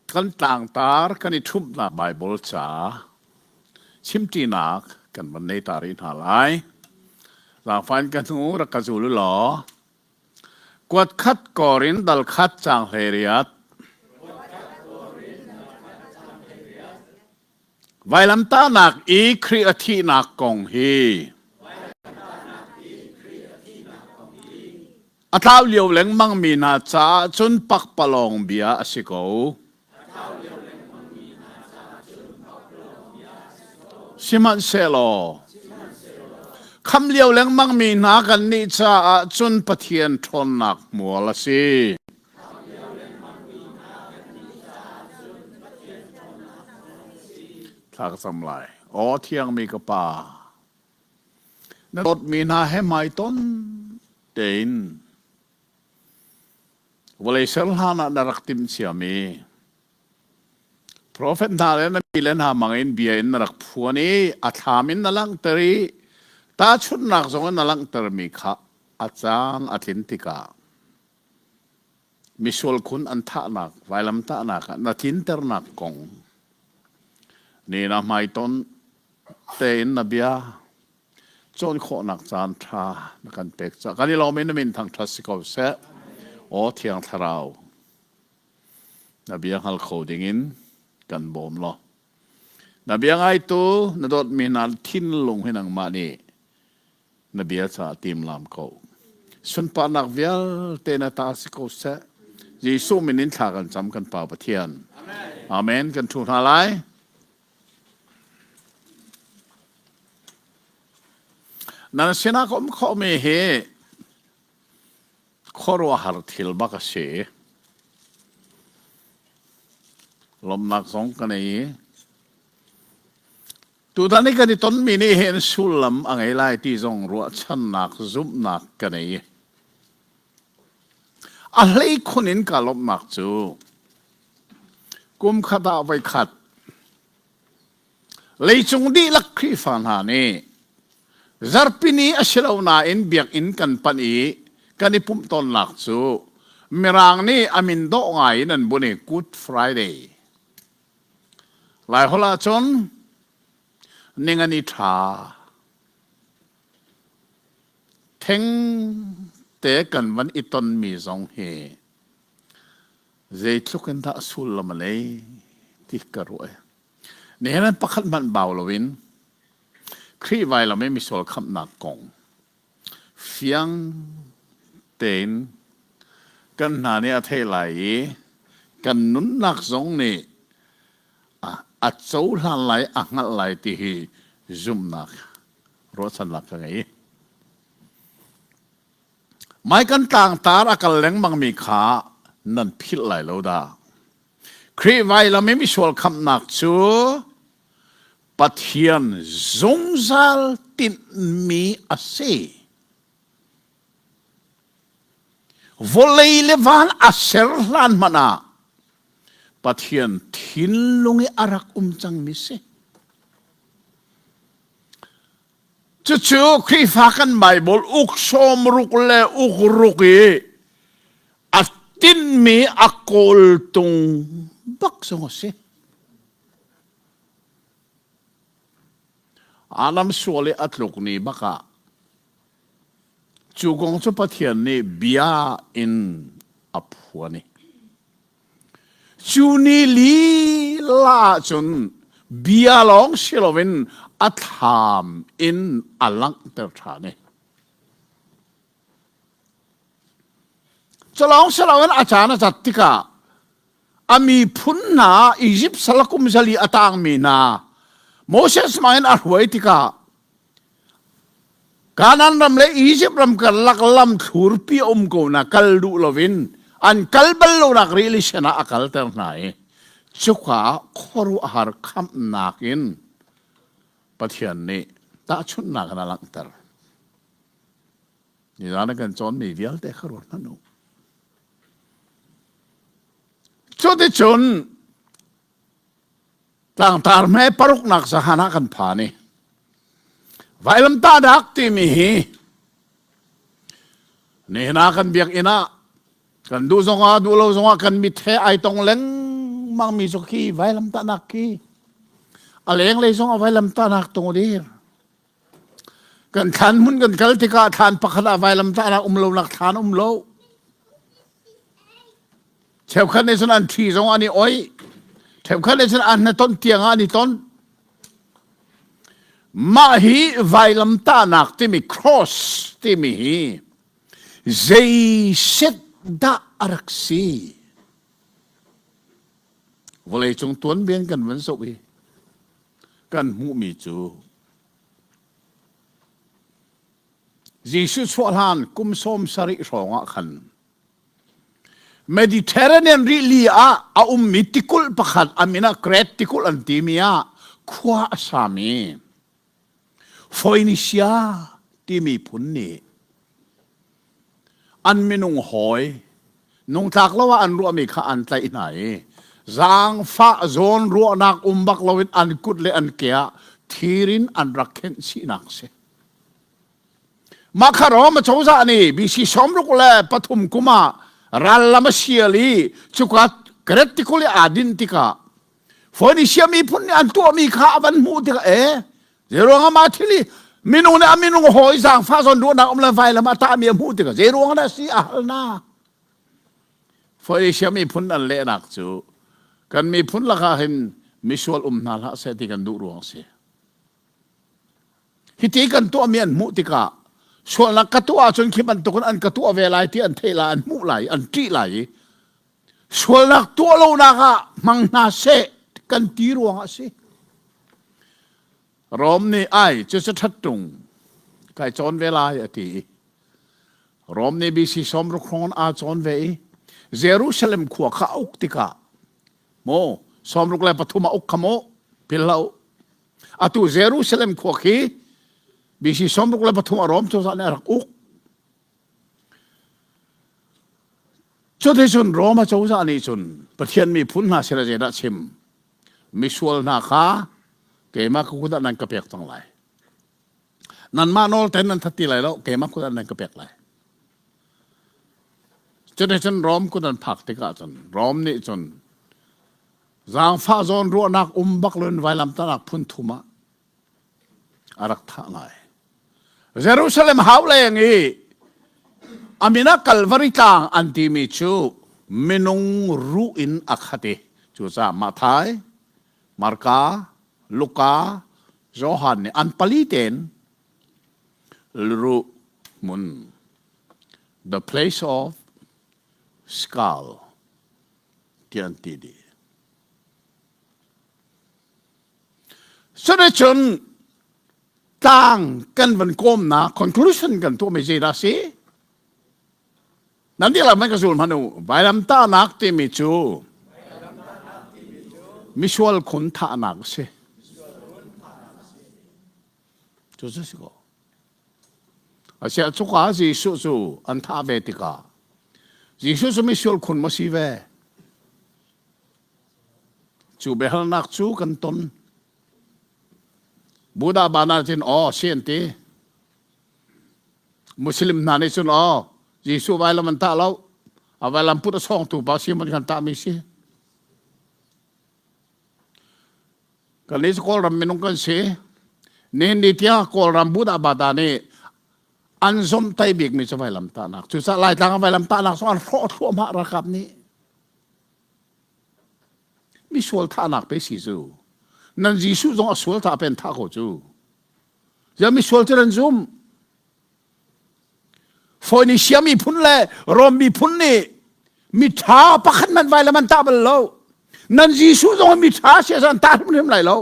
Kan tlangtar kan i ṭhumhnak Baibal ca chimṭinak kan van nei ta rih hna lai. Zaangfah in ka hnu rak ka zul u law kuat khat kor in dal khat caang 18. Vailamtahnak i Khrih a thihnak kong hi a tlau lio lengmangmi hna caah cun pakpalawng bia a si ko. Sihmanhsehlaw khamh lio lengmangmi hna kannih caah cun Pathian ṭhawnnak hmual a si. Thla ka cam lai. Aw thiangmi ka Pa, na dawtmi hna he hmaiton tein vawlei ser hlan ah na rak timh ciami profet hna le na mi le hna hmangin bia in na rak phuan i a thlam in na langhter i tahchunhnak zong in na langhtermi kha a caan a tlin tikah Misual khun an thahnak vailamtahnak ah na tlinternak kong ni na hmaiton tein na bia cawn khawhnak caan ṭha na kan pek caah kan i lawm i na min thangṭhat si ko seh. Aw Thiang Thlarau, na bia hngal kho dingin kan bawm law na bia ngaitu na dawtmi hna thinlung hi nangmah nih na bia caah timlam ko. Sunparnak vialte na ta si ko seh. Jesuh min in thla kan cam kan Pa Pathian. Amen. Kan thu hna lai. Nan sinah ka um khawhmi hi khuaruahhar thil bak a si. Lawmhnak zong ka nei i Tutan i kan i tonmi nih hin sullam a ngei lai ti zong ruahchannak zumhnak ka nei. A hleikhun in ka lawmhnak cu kum khat ah voikhat leicung dihlak Khrihfa hna nih zarhpini a si lo nain biakinn kan panh i kan i pumh tawnnak cu Mirang nih a min dawh ngai in an bun i Good Friday Laiholh ahcun ningani ṭha thengte kan van i tonmi zong hi zeitluk in dah sullam a nei ti ka ruah. Nihin an pakhat hmanh bau loin Khrih vailam i misual khamhnak kong Fiang tein kan hna nih a theih lai i kan nunnak zong nih a cohlan lai, a hngalh lai ti hi zumhnak ruahchannak ka ngei. Mai kan tlangtar a kal lengmangmi kha nan philh lai lo dah. Khrih vailam i misual khamhnak cu Pathian zungzal tinhmi a si. Vawlei le van a ser hlan hmanh ah Pathian thinlung i a rak um cangmi si. Cucu Khrihfa kan Bible uk sawm ruk le uk ruk i a tinhmi a kawltung bak zong a si. Adam sual i a tluk ni bak ah cu kong cu Pathian nih bia in a phuan i cu ni lila ahcun bia lawng si loin a thlam in a langhter ṭhan i cu lawng si loin a caan a cat tikah a miphun hna Izipt sal kum zali a tangmi hna Moses hmang in a hruai tikah Kanaan ram le Izipt ram karlak lam thlurpi a um ko na kal duh loin an kal bal lonak rili sen ah a kalter hna i cuka ah khuaruahhar khamhnak in Pathian nih tahchunhnak in a langhter. Nizan ah kan cawnmi vialte kha ruat hmanh u. Cuticun tlangtar hme paruknak zahan ah kan phan i vailamtahnak timi hi nihin ah kan biakinn ah kan duh zongah duh lo zongah kan mit he ai tong lengmang. lengmang mi cu khi vailamtahnak khi a lenglei zong a vailamtahnak tung a dir. Kan thlan hmun kan kal tikah thlan pakhat ah vailamtahnak um lonak thlan um lo. Cheukhat nih cun an thi zong an i oih. Cheukhat nih cun an hnaton tiang ah an i ton. Mah hi vailamtahnak timi cross timi hi zei set dah a rak si? Vawleicung tuanbia kan van zoh i kan hmuhmi cu Jesuh chuah hlan kum 70 hrawng ah khan Mediterranean rili ah a ummi tikulh pakhat a min ah Crete tikulh an timi ah khua a sami Phoenisia timi phun nih an minung hawi nungtlak lo ah an ruahmi kha an tlaih hna i zaangfah zawn ruahnak um bak loin an kut le an ke ah thir in an rak khenh chihnak a si. Mah kha Rom acozah nih BC 63 kum ah rallam a sial i cuka Kret tikulh i aa dinh tikah Phoenisia miphun nih an tuahmi kha a van hmuh tikah e zeiruang ah mah thil hi minung nih a minung hawi zaangfah zawn ruahnak um le vailam a tahmi a hmuh tikah zeiruang dah si a hal na Phoenisia miphun an lehnak cu kan miphun lakah hin misual um hna hlah seh ti kan duh ruang a si. Hiti kan tuahmi an hmuh tikah sualnak ka tuah ahcun khi bantukin an ka tuah ve lai ti an theih lai an hmuh lai an ṭih lai i sualnak tuah lonak ah hmang hna seh kan ti ruangah a si. Rom nih ai cucu ṭhat ṭung kai cawn ve lai a ti i Rom nih BC 60 hrawng aa cawn ve i Jerusalem khua kha a uk tikah maw 63 a uk kha maw phil hlah u atu Jerusalem khua khi BC 63 a Rom cozah nih a rak uk Cuticun Roma cozah nih cun Pathian miphun hna sin ah zeidah chim? Misual hna kha keimah ka kut ah nan ka pek cang lai. Nanmah nawl ten nan that ti lai lo, keimah kut ah nan ka pek lai. Cuticun Rom kut an phak tikah cun Rom nih cun zaangfah zawn ruahnak um bak loin vailamtahnak phun thum ah a rak thah lai. Jerusalem hau leng i a min ah Kalvari tlang an timi cu minung ruh in a khat i cucaah Matthai, Marka, Luka, Johan nih an pali tein ruh hmun the place of skull tiah an ti dih. Cuticun tlang kan van kawmnak conclusion kan tuahmi zeidah a si? Nan dihlak man ka zul hmanh u. Vailamtahnak timi cu misual khun thahnak a si. Cu cu si ko. Asiah cuka Jesuh cu an thah ve tikah Jesuh cu misual khun maw si ve? Cu biahalnak cu kan ton. Buddha bana cun aw si an ti. Muslim hna nih cun aw Jesuh vailam an tah lo. A vailam put a sawngtu pa Simon kan tahmi si. Kan nih cu Kawlram minung kan si. Nihin ni tiang Kawlram Buddha bata nih an zomhtaih bikmi cu vailam tahnak. Cucaah Laitlang ah vailam tahnak zong an hrawh thluahmah ralkap nih. Misual thahnak pe si cu. Nan Jesuh zong a sual thah pen thah ko cu. Ziah misual cu nan zum. Phoenisia miphun le Rom miphun nih miṭha pakhat hmanh vailam an tah bal lo. Nan Jesuh zong miṭha si an tah hrimhrim lai lo.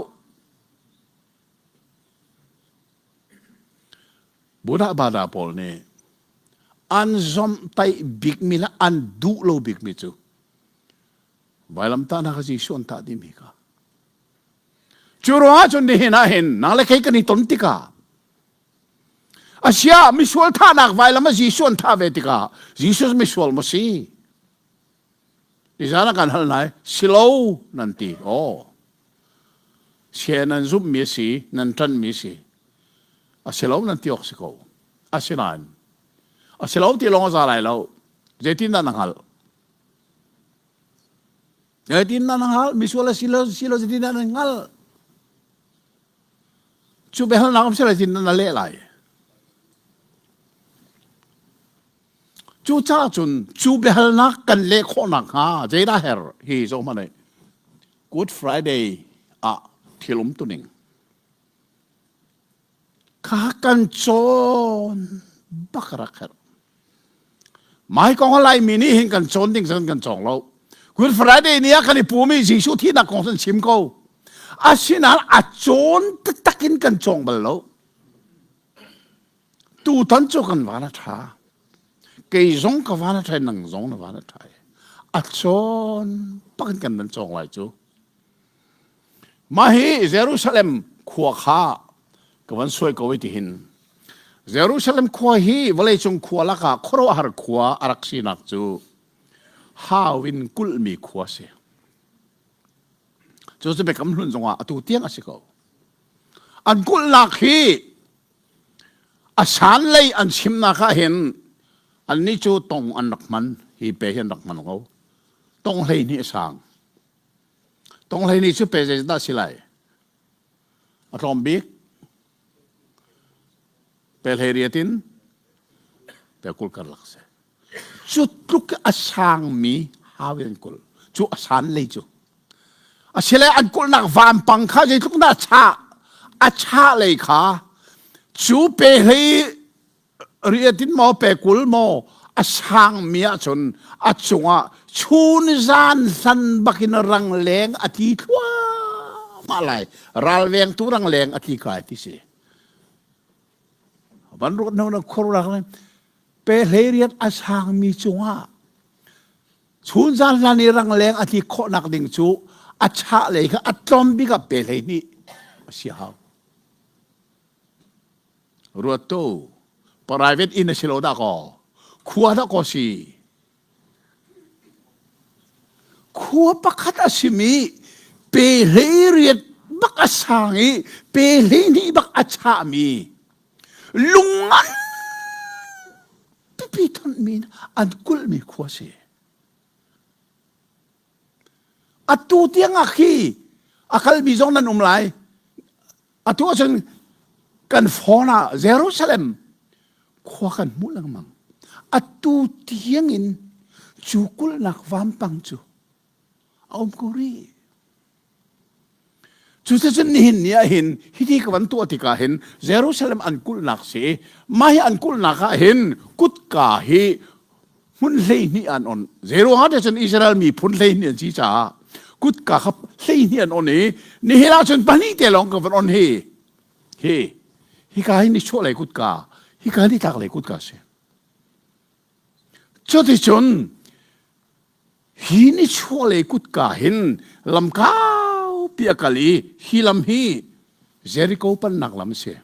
Buddha Bada pawl nih an zomhtaih bikmi le an duh lo bikmi cu vailamtahnak ah Jesuh an tah dihmi kha. Cu ruangah cun nihin ah hin nang le kei kan i ton tikah Asia misual thahnak vailam ah Jesuh an thah ve tikah Jesuh misual maw si? Nizan ah kan hal nai si lo nan ti. Aw. Sia nan zumhmi a si, nan ṭanhmi a si. A si lo nan ti awk si ko. Asinain a si lo ti lawng a za lai lo. Zeitindah na hngalh? Zeitin nan hngalh? Misual a si lo si lo zeitin nan hngalh? Cu biahalnak um si lai tin nan leh lai. Cucaah cun cu biahalnak kan leh khawh nakhnga zeidah herh hi zoh hmanh Good Friday ah thil um tuning kha kan cawn bak rak herh. Mai kong a Laimi nih hin kan cawn ding zan kan cawng lo. Good Friday ni ah kan i pumi Jesuh thihnak kong san chim ko. Asinain a cawn taktak in kan cawng bal lo. Tutan cu kan van a ṭha. Kei zong ka van a ṭha nang zong na van a ṭha. A cawn bak in kan van cawng lai cu. Mah hi Jerusalem khua kha ka van suai ko i tihin Jerusalem khua hi vawleicung khua lakah khuaruahhar khua a rak sinak cu hau in kulhmi khua a si. Cu cu Biakam Hlun zongah atu tiang a si ko. An kulhnak hi a san lei an chimnak ah hin annih cu tong an rak hman hi pe hi an rak hman ko. Tong 12 a sang. Tong 12 cu pe zeidah si lai? A tlawm bik pe 18 in pe 20 karlak si. Cu tluk a sangmi hau in an kulh. Cu a san lei cu. Asile an kulhnak vampang kha zeitluk dah a chah? A chah lei kha cu pe hlei riatin maw pe 20 maw a sangmi ahcun a cungah chun zan hlan bakin rangleng a tli thluahmah lai. Ralvengtu rangleng a tli kai ti si. Van ruat no na khuaruak pe 18 a sangmi cungah chunzan hlan i rangleng a tlik khawhnak ding cu a chah lei kha a tlawm bik ah pe 12 a si hau. Ruat tu private inn a si lo dah kaw khua dah kaw si. Khua pakhat a simi pe 18 bak a sang i pe 12 bak a chahmi lungngan pipi thonhmi an kulhmi khua si. Atu tiang ah khi a kalmi zong nan um lai. Atu ahcun kan phone ah Jerusalem khua kan hmuh lengmang. Atu tiang in cu kulhnak vampang cu a um ko rih. Cuticun nihin ni ah hin hiti ka van tuah tikah hin Jerusalem an kulhnak si mah hi an kulhnak ah hin kutka hi hmun 12 an on. Zeiruangah tiah cun Israel miphun 12 an si caah kutka kha 12 an on i nihin ah cun pahnih te lawng ka van on hi. Hi hika hi nichuah lei kutka, hika hi nitlak lei kutka si. Cuticun Hi nichuahlei kutka hin lam kaupi a kal i hi lam hi Jericho pannak lam a si.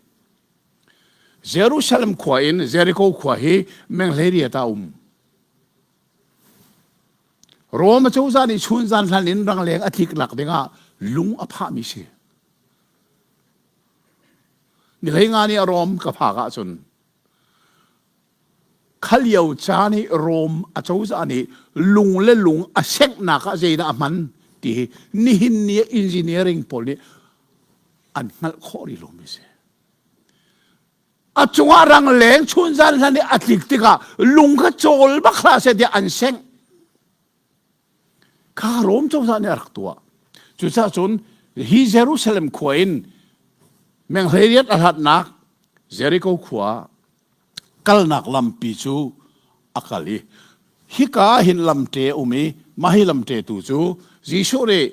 Jerusalem khua in Jericho khua hi meng 18 ah a um. Rom acozah nih chunzan hlan in rangleng a tliknak dingah lung a phahmi si. Ni 15 ni a Rom ka phak ahcun Kha lio caan i Rom acozah nih lung le lung a senghnak ah zeidah a hman ti hi nihin ni ah engineering pawl nih an hngalh khawh rih lomi a si. A cungah rangleng chunzan hlan i a tlik tikah lung kha cawl bak hlah seh tiah an sengh. Kha Rom cozah nih a rak tuah. Cucaah cun hi Jerusalem khua in meng 18 a hlatnak Jericho khua kalnak lampi cu a kal i hika ah hin lamṭe a um i mah hi lamṭe tu cu Jesuh nih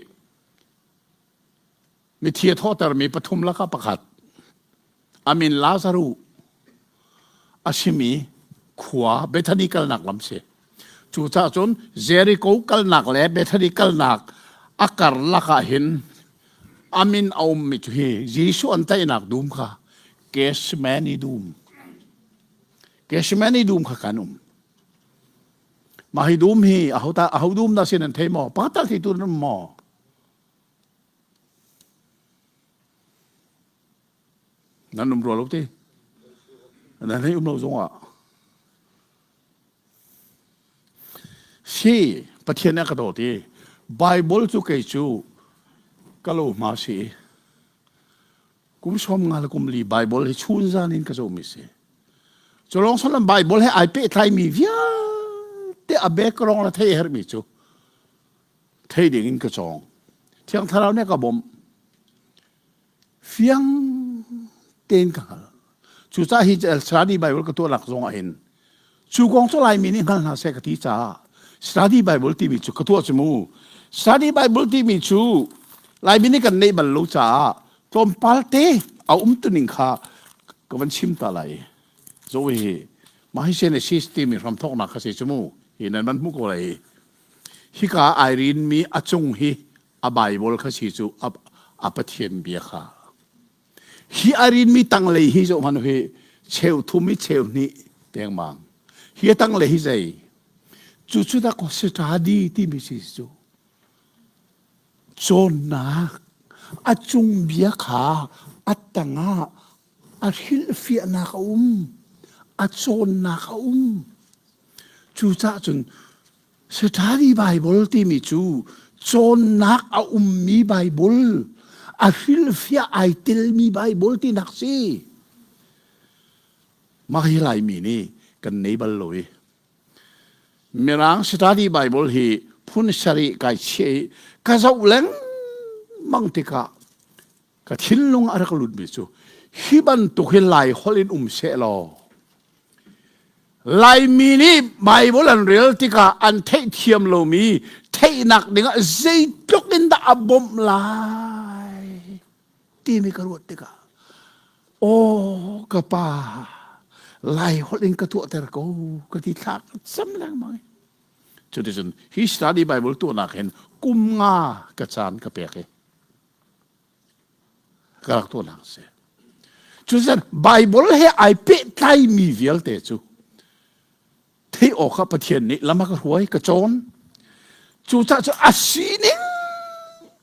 mithi a thawhtermi pathum lakah pakhat a min Lazaruh a simi khua Bethany kalnak lam si. Cucaah cun Jericho kalnak le Bethany kalnak a karlak ah hin a min a ummi cu hi Jesuh an tlaihnak dum kha Gethsemane dum. Gethsemane dum kha kan um. Mah hi dum hi aho ta aho dum dah sin an thei maw? Pakhat tal thei tu nan um maw? Nan um rua lo ti. Nan hei um lo zong ah. Si, Pathian nih a ka dawt i. Bible cu kei cu ka lo hma si. Kum som nga le kum li Bible hi chun zan in ka zohmi si. Cu lawng salam Bible he ai pehtlaimi vialte a background la thei herhmi cu thei ding in ka cawng. Thiang Thlarau nih ka bawmh. Fiang tein ka hngal. Cucaah hi study Bible ka tuahnak zong ah hin cu kong cu Laimi nih hngal hna seh ka ti caah study Bible timi cu ka tuah cu mu. Study Bible timi cu Laimi nih kan neih bal lo caah tlawmpal te a umtuning kha ka van chim ta lai. Zo hi mah hi Genesis timi hramthawknak kha si cu mu. Hi nan van hmuh ko lai. Hika ai rinmi a cung hi a Bible kha si cu a, a Pathian bia kha. Hi a rinmi tanglei hi zoh hmanh hi cheu thum i cheu hnih dengmang. Hi a tanglei hi zei? Cu cu dah ko study timi si cu. Cawnnak a cung bia kha a tangah a hrilhfiahnak a um, a cawnnak a um. Cucaah cun Study Bible timi cu cawnnak a ummi Bible, a hrilhfiah ai telmi Bible tinak si. Mah hi Laimi nih kan nei bal lo i Mirang Study Bible hi phun sarih kai chiah i ka zoh lengmang tikah ka thinlung a rak lutmi cu hi bantuk hi Lai holh in um seh law Laimi nih Bible an rel tikah an theihthiam lomi theihnak dingah zeitluk in dah a bawmh lai timi ka ruat tikah aw ka pa Lai holh in ka tuahter ko ka ti thla ka cam lengmang. Cuticun hi study Bible tuahnak hin kum nga ka caan ka pek i ka rak tuahnak a si. Cucaah Bible he ai pehtlaimi vialte cu theih awkah Pathian nih lam a ka hruai, ka cawn. Cucaah cu a sining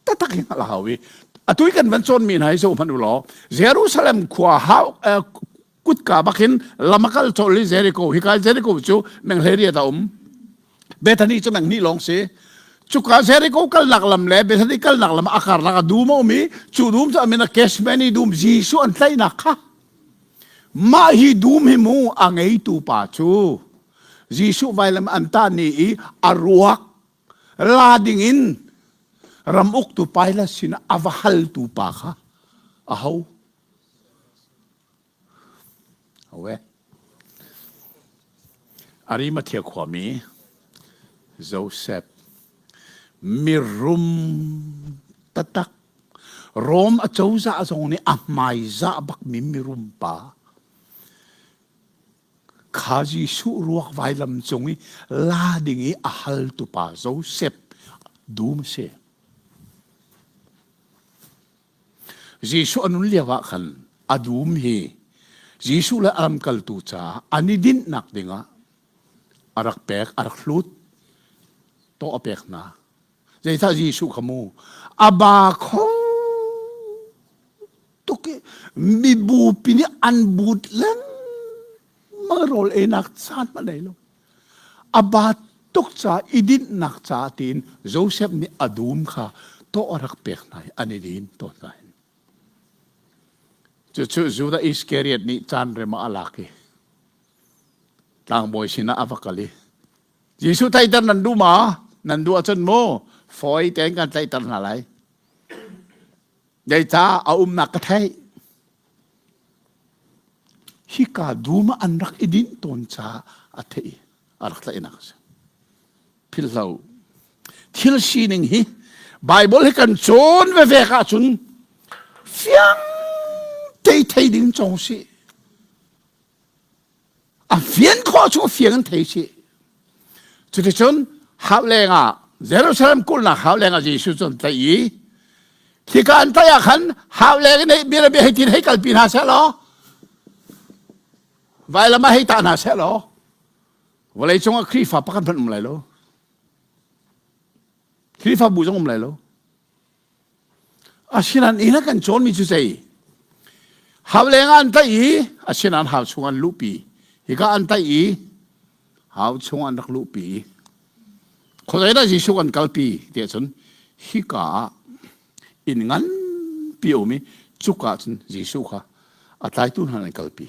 taktak hi hngalh a hau i atu i kan van cawnmi hna hi zoh hmanh u law Jerusalem khua hau kutka bakin lam a kal colh i Jericho hika Jericho cu menghlei a um Bethany cu menghnih lawng si cuka Jericho kalnak lam le Bethany kalnak lam a karlak a dum a um i cu dum cu amin a Gethsemane dum Jesuh an tlaihnak kha mah hi dum hi mu a ngeitu pa cu Jesuh vailam an tah ni i a ruak la ding in ram uktu Pilate sin a va haltu pa kha a ho Awe. Arimathea khuami Joseph mirum taktak Rom acozah zong nih a hmaizah bakmi mirum pa kha Jesuh ruak vailam cung i la ding i a haltu pa Joseph dum a si. Jesuh a nun lio ah khan a dum hi Jesuh le a lamkaltu caah an i dinhnak dingah a rak pek, a rak hlut, tawh a pek hna. Zeicah Jesuh kha mu a ba kho tuk i mibupi nih an but lengmang rawl einak caan hmanh nei lo. A ba tuk ca i dinhnak ca tiin Joseph nih a dum kha tawh a rak pek hna i an i din tawn hna. Cucu Judah Iskariot nih caan rem ah a lak i tlangbawi sinah a va kal i Jesuh tlaihter nan duh ma? Nan duh ahcun mu fawi tein kan tlaihter hna lai. Zeicah a umnak ka theih. Hika dum ah an rak i dinh tawn caah a theih i a rak tlaihnak a si. Philhlo. Thil sining hi Bible hi kan cawn vevek ahcun fiang te thei ding cawng si. A fian khawh cu fiang in thei si. Cuticun hau lengah Jerusalem kulhnak hau lengah Jesuh cu an tlaih i khika an tlaih ah khan hau leng in bia bia hei tin hei kalpi hna seh law vailam ah hei tah hna seh law vawlei cungah Khrihfa pakhat hmanh um lai lo. Khrihfabu zong um lai lo. Asinain inn a kan cawnmi cu zei? Hau leng ah an tlaih i asinain hau chung an luhpi. Hika an tlaih i hau chung an rak luhpi. Khuazei dah Jesuh kan kalpi tiah cun hika ah inn nganpi a um i cuka ah cun Jesuh kha a tlaitu hna an kalpi.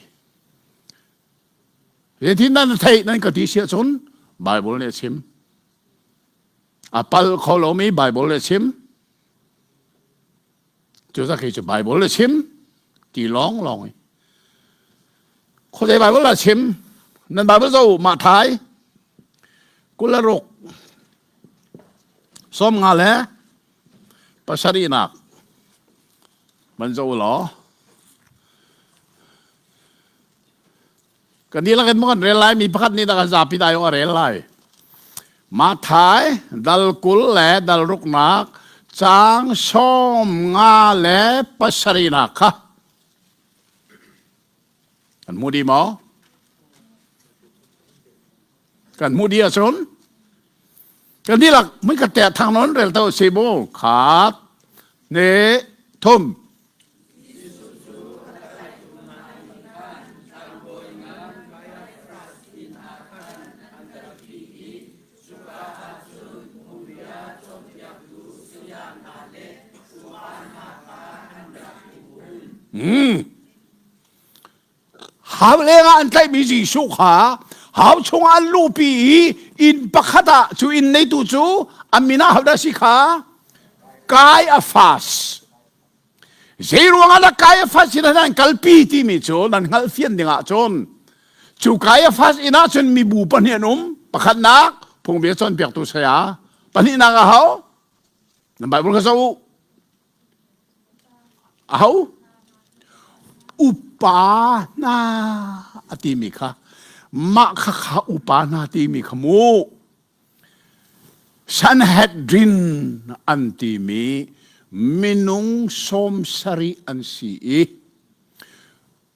Zeitin nan theih nan ka ti siah cun Bible nih a chim. A pal kho lomi Bible nih a chim. Cucaah kei cu Bible nih a chim ti lawng lawng i khuazei Bible ah chim nan Bible zo mah thai 26 37 nak man zo law Kan dihlak in maw kan rel lai mi pakhat nih dah kan zapi dai a rel lai. Mathai dal 20 le dal ruknak caang 57 nak kha kan hmu dih maw? Kan hmuh dih ahcun kan dihlak mun ka te thang non rel to si bu khat ne thum Hmm. Hau lengah an tlaihmi Jesuh kha hau chungah an luhpi i inn pakhat ah cu inn neitu cu a min ah hodah si kha Kaiafas. Zei ruangah dah Kaiafas sin ah an kalpi timi cu nan hngalh fian ding ah cun cu Kaiafas inn ah cun mibu pahnih an um. Pakhatnak phungbia cawnpiaktu saya, pahnihnak a ho? Nan Bible kha zoh u. Aho? Upa hna a timi kha mah kha kha upa hna timi kha mu Sanhedrin an timi minung 70 an si i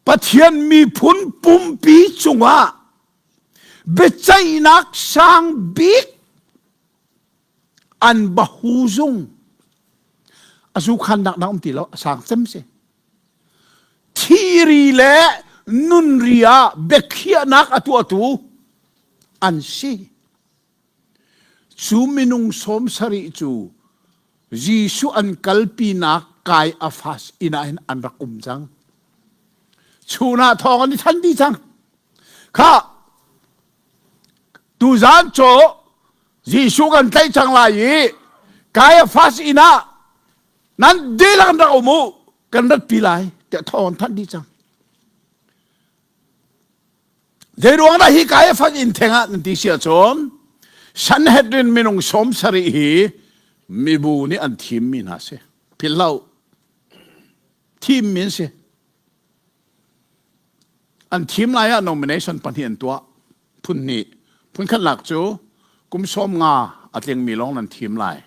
Pathian miphun pumpi cungah biaceihnak sang bik an bahu zung a zu khannak na um ti lo a sang cem si thiri le nunri ah biakhiahnak a tuahtu an si cu minung 70 cu Jesuh an kalpinak Kaiafas inn ah hin an rak um cang chun ah thawng an i than dih cang kha Tuzaan cu Jesuh kan tlaih cang lai i Kaiafas inn ah nan dihlak in rak um u kan ratpi lai tiah thawng an thanh dih cang. Zei ruang dah hi Kaiafas inn theng ah nan ti si ahcun Sanhedrin minung 70 hi mibu nih an thimmi hna si. Philh hlah u. Thimmi an si. An thim lai ah nomination pahnih an tuah. Phun hnih. Phun khatnak cu kum 50 a tlingmi lawng nan thim lai.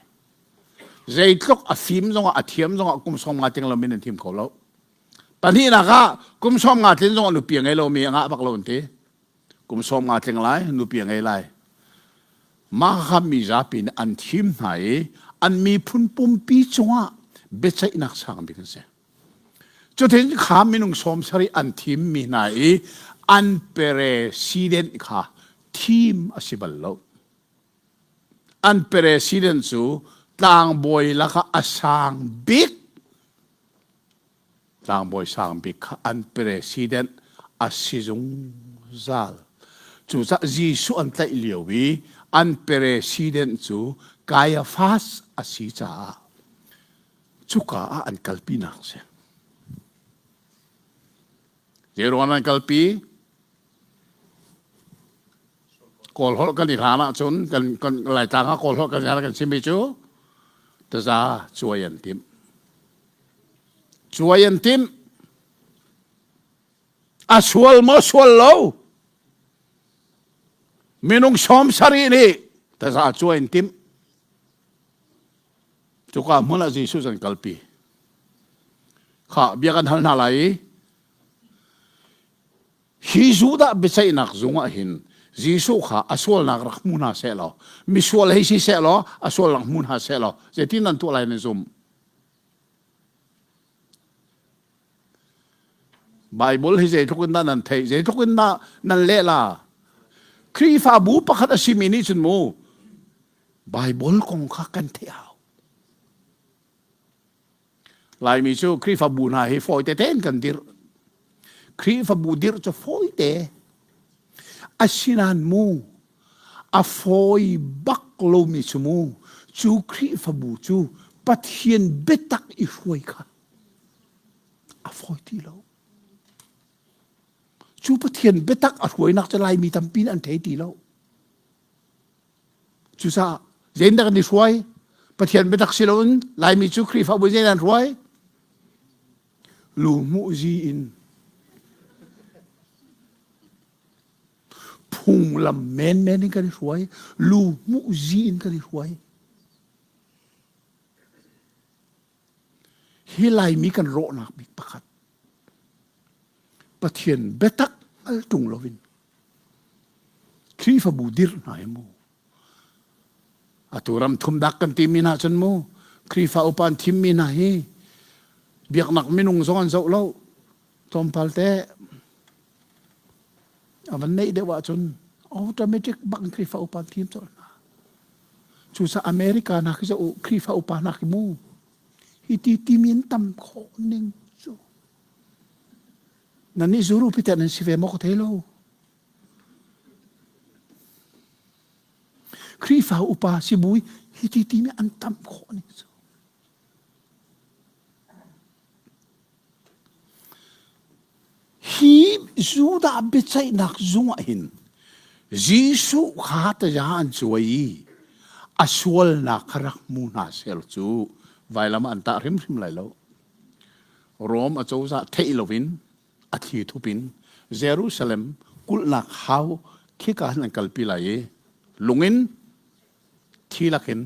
Zeitluk a fim zongah a thiam zongah kum 50 tling lomi nan thim kho lo. Pahnihnak ah kum 50 tlin zongah nupi a ngei lomi a ngah bak lo an ti. Kum 50 tling lai, nupi a ngei lai. Mah kha mi zapi nih an thim hna i an miphun pumpi cungah biaceihnak sang bik an si. Cutin kha minung 70 an thimmi hna i an president kha thim a si bal lo. An president cu tlangbawi lakah a sang bik tlangbawi sang bik kha an president a si zungzal. Cucaah Jesuh an tlaih lio i an president cu Caiaphas a si caah cuka ah an kalpinak si. Zeiruang an kalpi? Kawl holh kan i hlan ahcun kan kan Laitlang ah Kawl holh kan i kan chimmi cu taza cuai an timh. Cuai an timh. A sual maw sual lo? Minung 70 nih taza cuai an timh. Cuka hmun ah Jesuh an kalpi. Kha bia kan hal hna lai i hi Judah biaceihnak zung ah hin Jesuh kha a sualnak rak hmu hna seh law misual hei si seh law a sualnak hmu hna seh law zeitin nan tuah lai nan zum Bible hi zeitluk in dah nan theih zeitluk in dah nan leh la Khrihfabu pakhat a simi nih cun mu. Bible kong kha kan theih hau. Laimi cu Khrihfabu hna hi fawi tete in kan dirh. Khrihfabu dirh cu fawi te. Asinain mu, a fawi bak lomi cu mu, cu Khrihfabu cu Pathian biatak i hruai kha a fawi ti lo. Cu Pathian biatak a hruainak cu Laimi tampi nih an thei ti lo. Cucaah zeitindah kan i hruai? Pathian biatak si loin Laimi cu Khrihfabu zeidah an hruai? Lu hmuhzi in phunglam menmen in kan i hruai. Lu hmuhzi in kan i hruai. Hi Laimi kan rawhnak bik pakhat. Pathian biatak hngal ṭung loin Khrihfabu dirh hna hi mu. Atu ram thum dak kan timi hna cun mu Khrihfa upa an thimmi hna hi biaknak minung zong an zoh lo. Tlawmpal te a van neih deuh ahcun automatic bak in Khrihfa upa an thim colh hna. Cucaah America hna khi zoh u Khrihfa upa hna khi mu hi ti timi an tam khawh ning cu. Nan nih zuru pite nan si ve maw ka thei lo. Khrihfa upa sibui hi ti timi an tam khawh ning cu. Hi Judah biaceihnak zung ah hin Jesuh kha taza an cuai i a sualnak kha rak hmu hna sel cu vailam ah an tah hrimhrim lai lo. Rom acozah theih loin a thli thup in Jerusalem kulhnak hau khika hin an kalpi lai i lung in thi lakin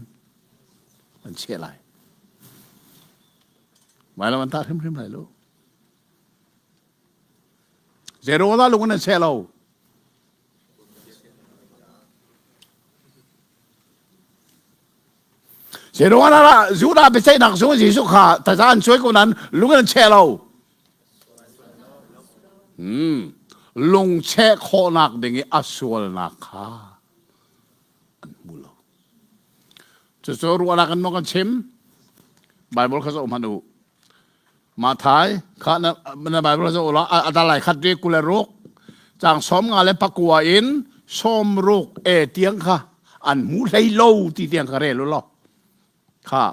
an cheh lai. Vailam an tah hrimhrim lai lo. Zeruah lung in an cheh lo. Zeiruang ah Judah biaceihnak zung Jesuh kha taza an cuai ko nain lung in an cheh lo. Hmm. Lung cheh khawhnak ding i a sualnak kha an hmu lo. Cucu ruahnak in maw kan chim? Bible kha zoh hmanh u. Mathai kha na, na Bible zoh ulaw a dalai khat ri kule ruk cang 50 le pakua in 60 e tiang kha an hmu hlei lo ti tiang kha rel ulaw kha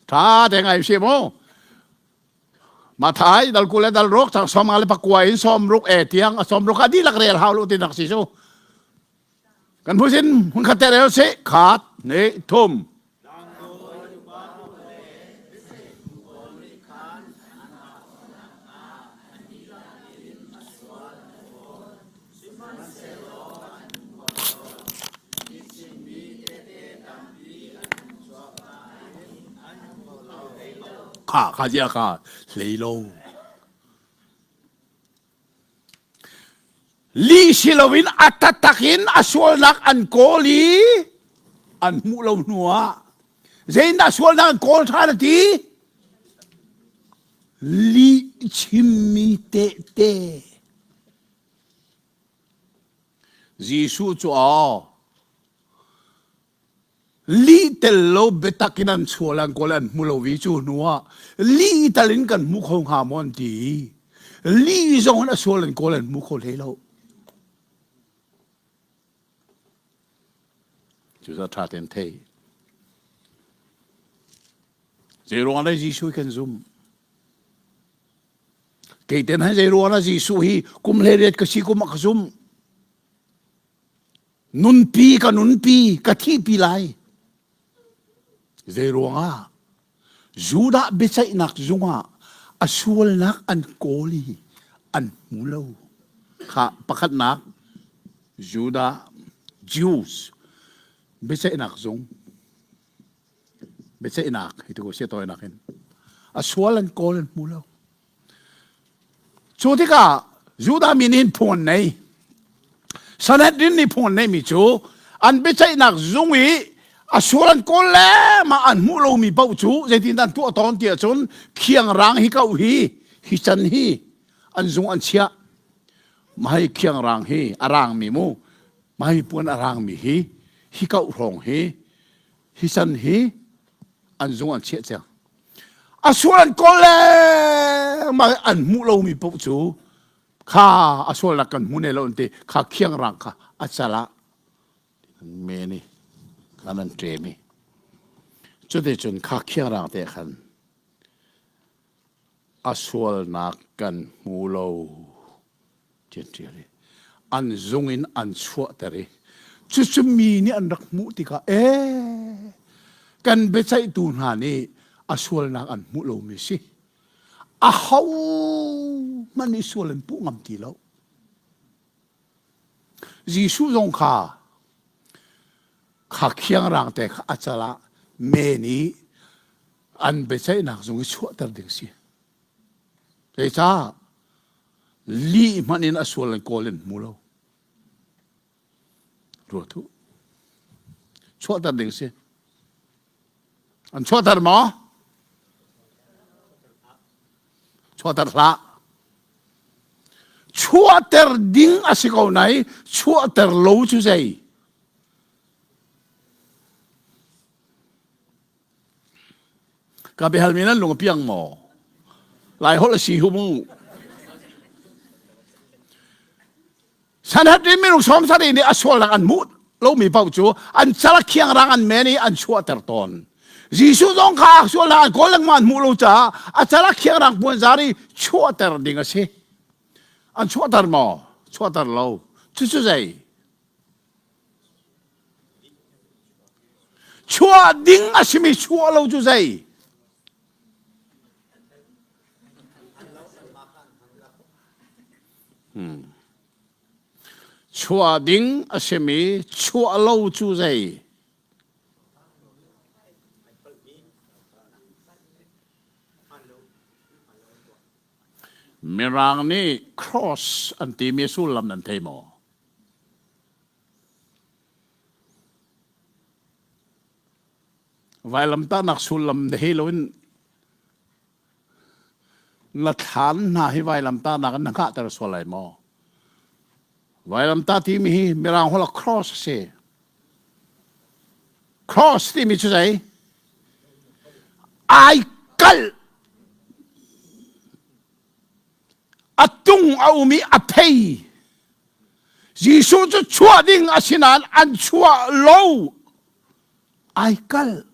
tha te ngai si mu Mathai dal kule dal ruk cang 50 le pakua in 60 e tiang a 60 kha dihlak rel hau lu ti nak si su kan phusin hun khat te rel si khat ne thum Kha kha zia kha hlei lo. Lih si loin a taktak in a sualnak an kawl i an hmuh lo hnuah zeitindah sualnak an kawl ṭhan a ti? Lih chimmi tehte. Jesuh cu aw Lih tel lo biatak in an sual an kawl an hmu lo i cu hnu ah lih tal in kan hmu kho hnga maw an ti. Lih zong in a sual an kawl an hmu kho hlei lo. Cucaah ṭha tein thei. Zeiruang ah Jesuh kan zumh? Kei ten han zeiruang ah Jesuh hi kum 18 ka si kum ah ka zumh. Nunpi ka nunpi ka thihpi lai. Zeiruangah Judah biaceihnak zungah a sualnak an kawl i an hmu lo. Kha pakhatnak Judah Jews biaceihnak zung biaceihnak hi tu sia tawinak in a sual an kawl an hmu lo. Cu tikah Judah mi nih phung an nei. Sanhedrin nih phung an neihmi cu an biaceihnak zung i a sual an kawl le mah an hmuh lomi paoh cu zeitindah an tuah tawn ti ahcun khiangrang hi ko hi hi can hi an zung an chiah. Mah hi khiangrang hi a rangmi mu mah hi puan a rangmi hi hi koh hrawng hi. Hi san hi an zung an chiah cang. A sual an kawl lengmang an hmuh lomi paoh cu kha a sualnak kan hmu ne lo an ti kha khiangrang kha a cal ah men i khan an ṭem i cuticun kha khiangrang te khan a sualnak kan hmu lo ti an ṭial i an zung in an chuahter i cucu mi nih an rak hmuh tikah ee kan biaceihtu hna nih a sualnak an hmuh lomi si aho hmanh nih sual an puh ngam ti lo Jesuh zong kha kha khiangrang te kha a cal ah men i an biaceihnak zung i chuahter ding si. Zeicah lih hmanh in a sual an kawl in hmu lo. Ruat u. Chuahter ding si. An chuahter maw? Chuahter hlah. Chuahter ding a si ko nai chuahter lo cu zei? Ka biahalmi nan lung a piang maw? Lai holh a si hu mu. Sanhedrin minung sawm sarih nih a sualnak an hmuh lomi paoh cu an cal khiangrang an men i an chuahter tawn. Jesuh zong kha sualnak an kawl lengmang an hmuh lo caah a cal khiangrang puanzar i chuahter ding a si. An chuahter maw? Chuahter lo. Cucu zei? Chuah ding a simi chuah lo cu zei? Hmm. Chuah ding a simi chuah lo cu zei? Mirang nih cross an timi sullam nan thei maw? Vailamtahnak sullam hei loin na thlan hna hi vailamtahnak in na hngahter sual lai maw? Vailamtah timi hi Mirang holh ah cross a si. Cross timi cu zei? Ai kalh. A tung a um i a phei. Jesuh cu chuah ding a si nain an chuah lo. Ai kalh.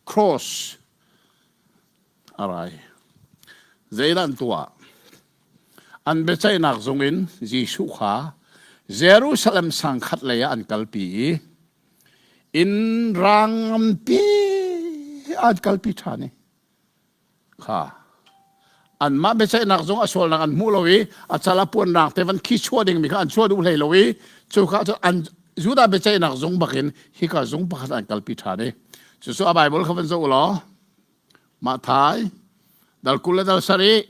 Cross a rai. Zeidah an tuah? An biaceihnak zung in Jesuh kha Jerusalem sang khat lei ah an kalpi i inn rang nganpi an kalpi ṭhan i Kha anmah biaceihnak zong a sualnak an hmuh lo i a cal a puanrang te van khi chuah dingmi kha an chuah duh hlei lo i cu kha cu an Judah biaceihnak zung bakin hika zung pakhat an kalpi ṭhan i cucu a Bible kha van zoh u law Matthai dal 20 le dal sarih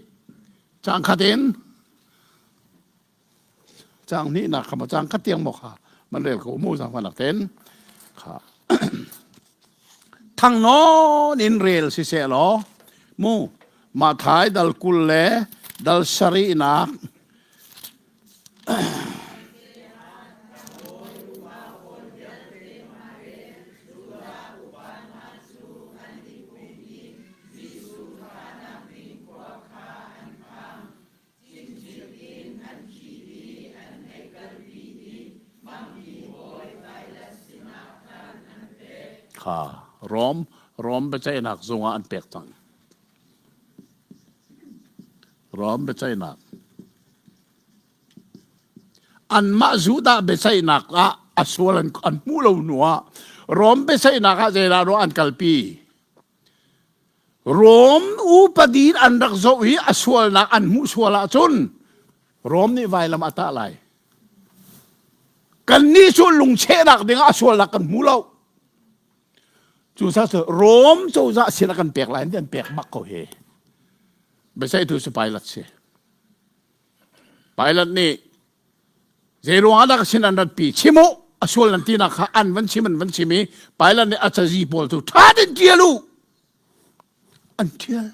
cang khat in Caang hnihnak kha maw caang khat tiang maw kha man rel ko mu zaangfahnak ten kha thang nawn in rel siseh law mu Mathai dal 20 le dal sarihnak Kha Rom Rom biaceihnak zung ah an pek cang. Rom biaceihnak. Anmah Judah biaceihnak ah a sual an, an hmuh lo hnu ah Rom biaceihnak ah zeidah an kalpi? Rom upadi an rak zoh i a sualnak an hmuh sual ahcun Rom nih vailam a tah lai. Kannih cu lungchehnak dingah a sualnak kan hmu lo. Cucaah cu Rom cozah sin a kan pek lai an pek bak ko hi. Biaceihtu cu Pilate si. Pilate nih Zeiruang ah dah ka sin an ratpi? Chim u! A sual nan tinak kha an van chim an van chim i Pilate nih a cazi pawl cu ṭha tein ṭial u! An ṭial.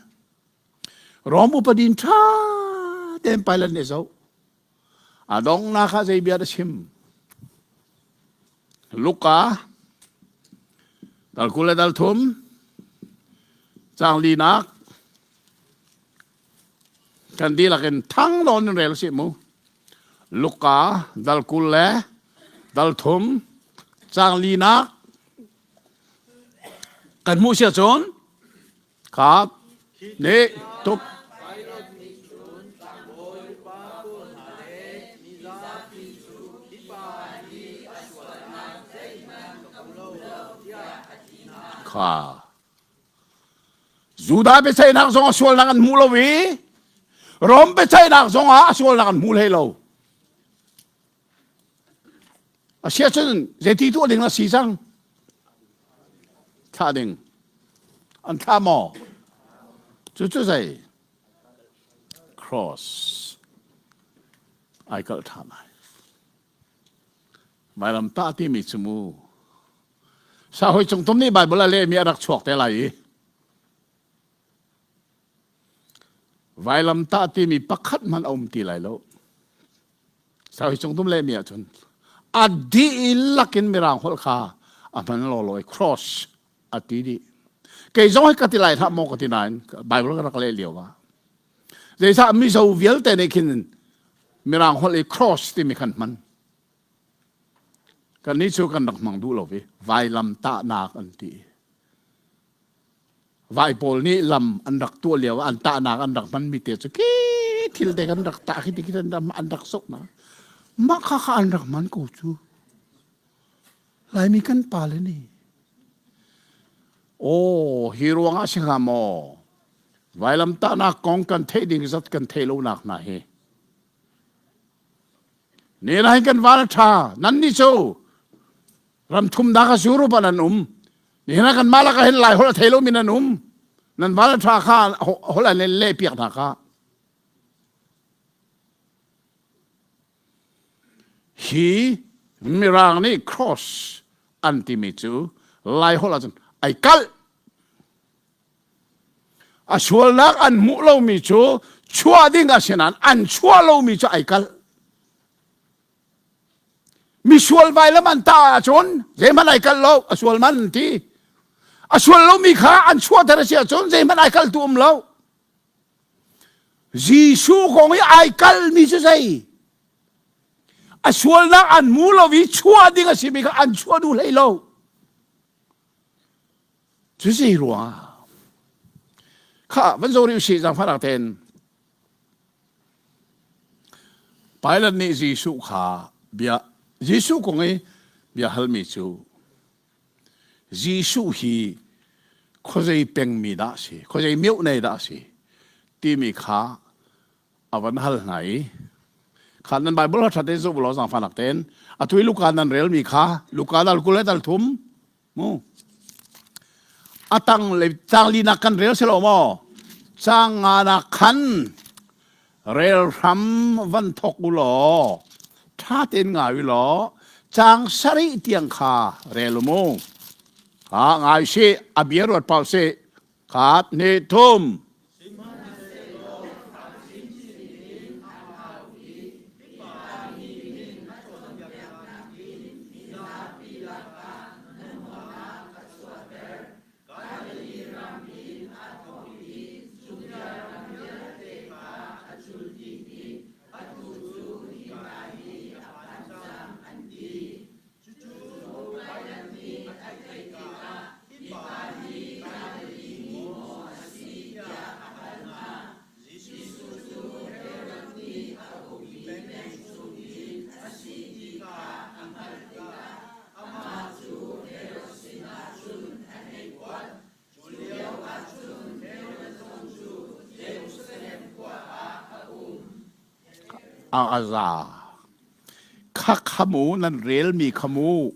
Rom upadi in ṭha tein Pilate nih zoh. A donghnak ah zei bia dah chim? Luka dal 20 le dal thum caang linak kan dihlak in thang nawn in rel sih mu. Luka dal 20 le dal thum caang linak kan hmuh sia cun Kap nih tuk. Kha. Judah biaceihnak zong a sualnak an hmu lo i Rom biaceihnak zong ah a sualnak an hmu hlei lo. A si ahcun zeiti tuah ding a si cang? Thlah ding. An thlah maw? Cucu zei? Cross. Ai kalh ṭhan ai. Vailam tah timi cu mu. Sahoi cungtum nih Bible a lehmi a rak chuak te lai i Vailamtah timi pakhat hmanh a um ti lai lo. Saui cungtum lehmi ahcun a dihlak in mirang holh kha a hman lawlaw i cross a ti dih. Kei zong hi ka ti lai hlah maw ka ti nain Bible ka rak leh lio ah. Zeicah Mizo vialte nih khin mirang holh i cross timi khan hman. Kannih cu kan rak hmang duh lo i vailam tahnak an ti. Vai pawl nih lam an rak tuah lio ah an tahnak an rak hmanmi te cu khi thil te kan rak tah khi ti khi an rak sok na mah kha kha an rak hman ko cu Laimi kan pa le nih aw hi ruang ah si hnga maw vailam tahnak kong kan theih ding zat kan theih lonak hna hi ni lai kan van a ṭha nan nih cu ram thumnak a Europe ah nan um nihin ah kanmah lakah hin lai holh a thei lomi nan um nan van a ṭha kha holh an leh piak hna kha hi mirang nih cross an timi cu lai holh ahcun ai kalh a sualnak an hmuh lomi cu chuah ding a si nain an chuah lomi cu ai kalh Misual vailam an tah ahcun zeihmanh ai kalh lo, a sual man an ti. A sual lomi kha an chuahter a si ahcun zeihmanh ai kalhtu um lo. Jesuh kong i ai kalhmi cu zei? A sualnak an hmu lo i chuah ding a simi kha an chuah duh hlei lo. Cu zei ruangah? Kha van zo rih usih zaangfahnak tein. Pilate nih Jesuh kha bia Jesuh kong i bia halmi cu Jesuh hi khuazei pengmi dah a si, khuazei miohnei dah a si timi kha a van hal hna i kha nan Bible ha ṭha tein zoh law zaangfahnak tein atu i Luka nan relmi kha Luka dal 20 le dal thum Mu. A tang le cang linak kan rel si lo maw? Cang nga nak khan rel hram van thok u law ṭha tein ngai u law cang sarih tiang kha rel u mu. Ha ngai si a bia ruat pau si. Khat hnih thum. A za. Kha kha mu nan relmi kha mu.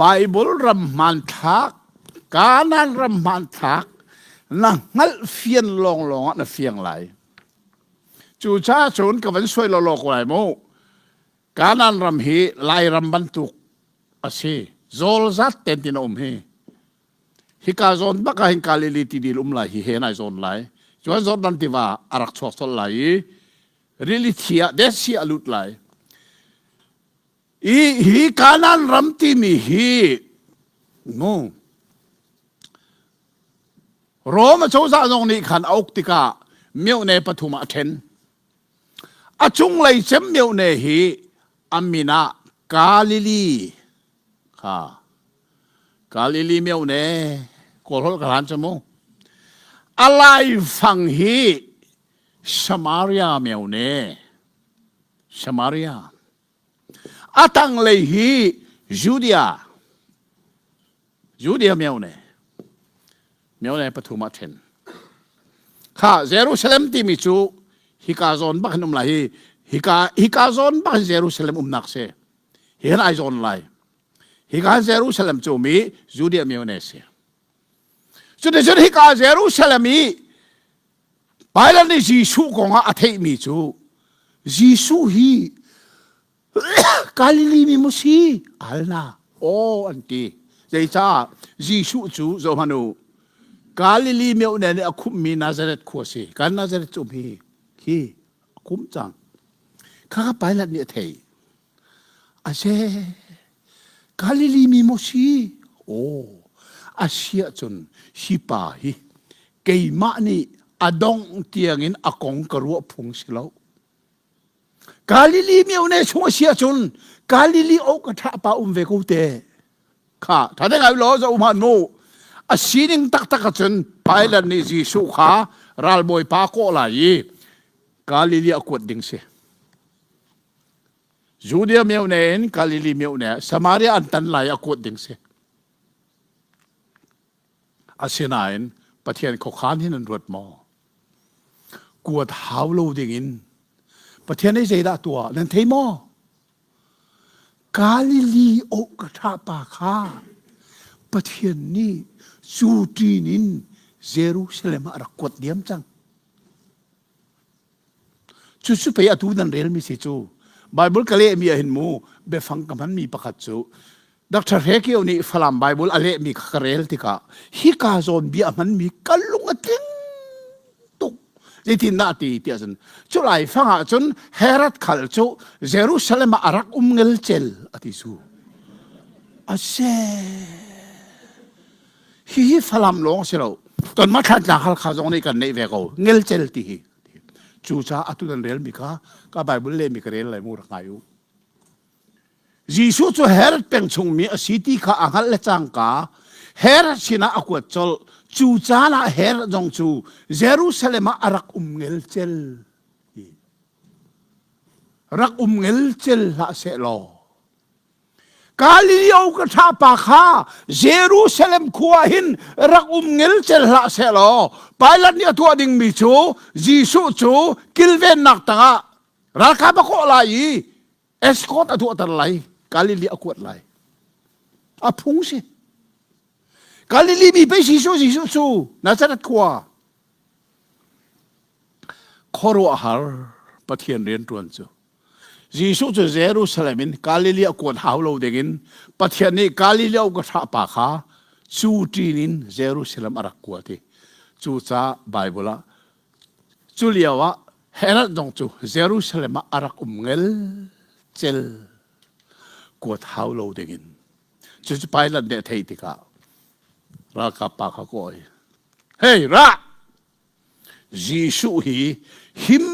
Bible ram hmanthlak, Kanaan ram hmanthlak na hngalh fian lawnglawng ah na fiang lai. Cucaah cun ka van suai lawlaw ko lai mu. Kanaan ram hi Lairam bantuk a si. Zawl zat ten tin a um hi. Hika zawn bak ah hin Galilee tidil um lai hi he nai zawn lai. Cuan Jordan tiva a rak chuak colh lai i rili thi ah Dead Sea a lut lai. I hi Kanaan ram timi hi mu Rome cozah zong nih khan a uk tikah myohne pathum ah a ṭhen. A cunglei cem myohne hi a min ah Galilee kha Galilee myohne Kawlholh ka hlan cu mu. A laifang hi Samaria myohne Samaria. A tanglei hi Judea Judea myone myone pathum ah ṭhen. Kha Jerusalem timi cu hika zawn bak hin um lai hi hika hika zawn bak hin Jerusalem umnak si. Hi hin ai zawn lai. Hika Jerusalem cu mi Judea myone si. Cuticun hika Jerusalem i Pilate nih Jesuh kong ah a theihmi cu Jesuh hi Galilee mi maw si? Alna. Aw an ti. Zeicah Jesuh cu zohhmanh u Galilee miohne nih a khumhmi Nazareth khua si. Kan Nazareth cu um hi hi a khumh cang. Khakha Pilate nih a theih. Ase Galilee mi maw si? Aw a si ahcun hi pa hi keimah nih a dongh tiangin a kong ka ruah phung si lo. Galilee myone chung a si ahcun Galilee awk a ṭha pa um ve ko te. Kha ṭha te ngai law zo hmanh mu. A sining taktak ahcun Pilate nih Jesuh kha ralbawi pa kawh lai i Galilee a kuat ding si. Judea myone in Galilee myone Samaria an tan lai a kuat ding si. Asinain Pathian khuakhan hin an ruat maw? Kuat hau lo dingin Pathian nih zeidah tuah nan thei maw? Galilee oh ka ṭha pa kha Pathian nih cu ṭin in Jerusalem ah a rak kuat diam cang. Cucu pei atu nan relmi si cu. Bible ka lehmi ah hin mu biafang ka hmanmi pakhat cu Dr. Hre Kio nih Falam Bible a lehmi kha ka rel tikah hika zawn bia a hmanmi ka lung a tling tuk. Zeitin dah ti tiah cun cu lai fang ah cun Herod khal cu Jerusalem ah a rak um ngelcel a ti cu. A se. Hihi Falam lawng si lo. Kanmah Thlantlang Halkha zong nih kan neih ve ko. Ngelcel ti hi. Cucaah atu nan relmi kha ka Bible lehmi ka rel lai mu rak ngai u. Jesuh cu Herod peng chungmi a si ti kha a hngalh le cangka Herod sinah a kuat colh. Cu caan ah Herod zong cu Jerusalem ah a rak um ngelcel. Rak um ngelcel hlah seh law Galileo ka ṭha pa kha Jerusalem khua hin rak um ngelcel hlah sehlaw Pilate nih a tuah dingmi cu Jesuh cu kilvennak tangah ralkap a kawh lai i escort a tuahter lai Galilee a kuat lai a phung si Galilee mi pei Jesuh Jesuh cu Nazareth khua khuaruahhar Pathian rianṭuan cu Jesuh cu Jerusalem in Galilee a kuat hau lo dingin Pathian nih Galilee ka thlah pa kha cu ṭin in Jerusalem a rak kuat i cucaah Bible ah cu lio ah Herod zong cu Jerusalem ah a rak um ngelcel kuat hau lo dingin cucu Pilate nih a theih tikah ralkap pa kha kawi hey ra Jesuh hi him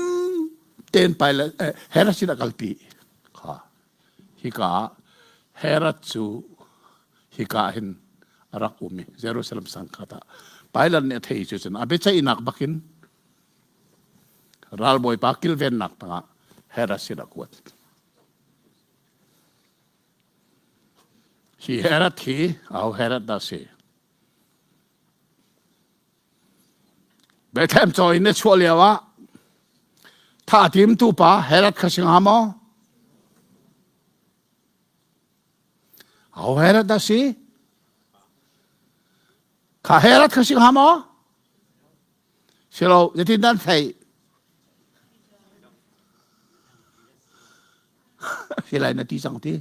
tein Pilate eh, Herod sin a kalpi kha hika Herod cu hika hin a rak um i Jerusalem sangkhat ah Pilate nih a thei cu cun a biaceihnak bakin ralbawipa kilvennak tangah Herod sin a kuat. Hi Herod hi aho Herod dah si? Bethlehem caw in na chuah lio ah thah a timtu pa Herod kha si hnga maw? Aho Herod a si? Kha Herod kha si hnga maw? Si lo, zeitin dah an theih? Si lai na ti cang ti.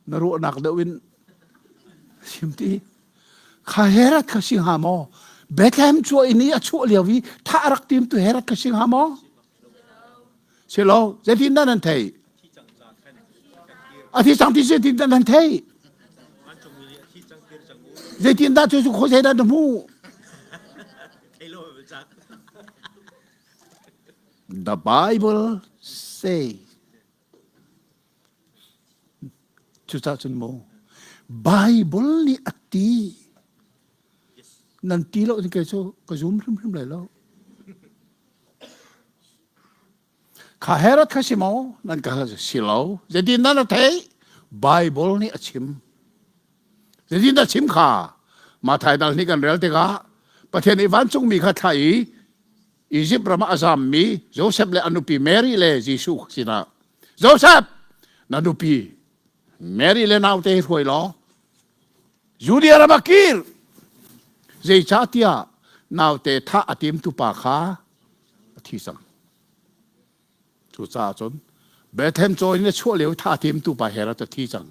Na ruahnak deuh in sim ti. Kha Herod kha si hnga maw? Bethlehem chuah in i a chuah lio i thah a rak tim tu Herod kha si hnga maw? Si lo, zeitin dah nan theih? A thi cang ti zeitin dah nan theih? Zeitin dah cu khawi zei dah na hmuh? The Bible say Cucaah cun mu Bible nih a ti nan ti lo kei cu ka zum hrimhrim lai lo. Kha Herod kha si maw? Nan ka si lo. Zeitin dah na theih? Bible nih a chim. Zeitin dah chim kha? Mathai dal nih kan rel tikah Pathian nih vancungmi kha thlah i Izipt ram ah a zammi Josef le a nupi Mary le Jesuh sinah Josef na nupi Mary le naute hi hruai law Judea ram ah kir zeicahtiah naute thah a timtu pa kha a thi cang cucaah cun Bethlehem caw in a chuah lio thah a timtu pa Herod a thi cang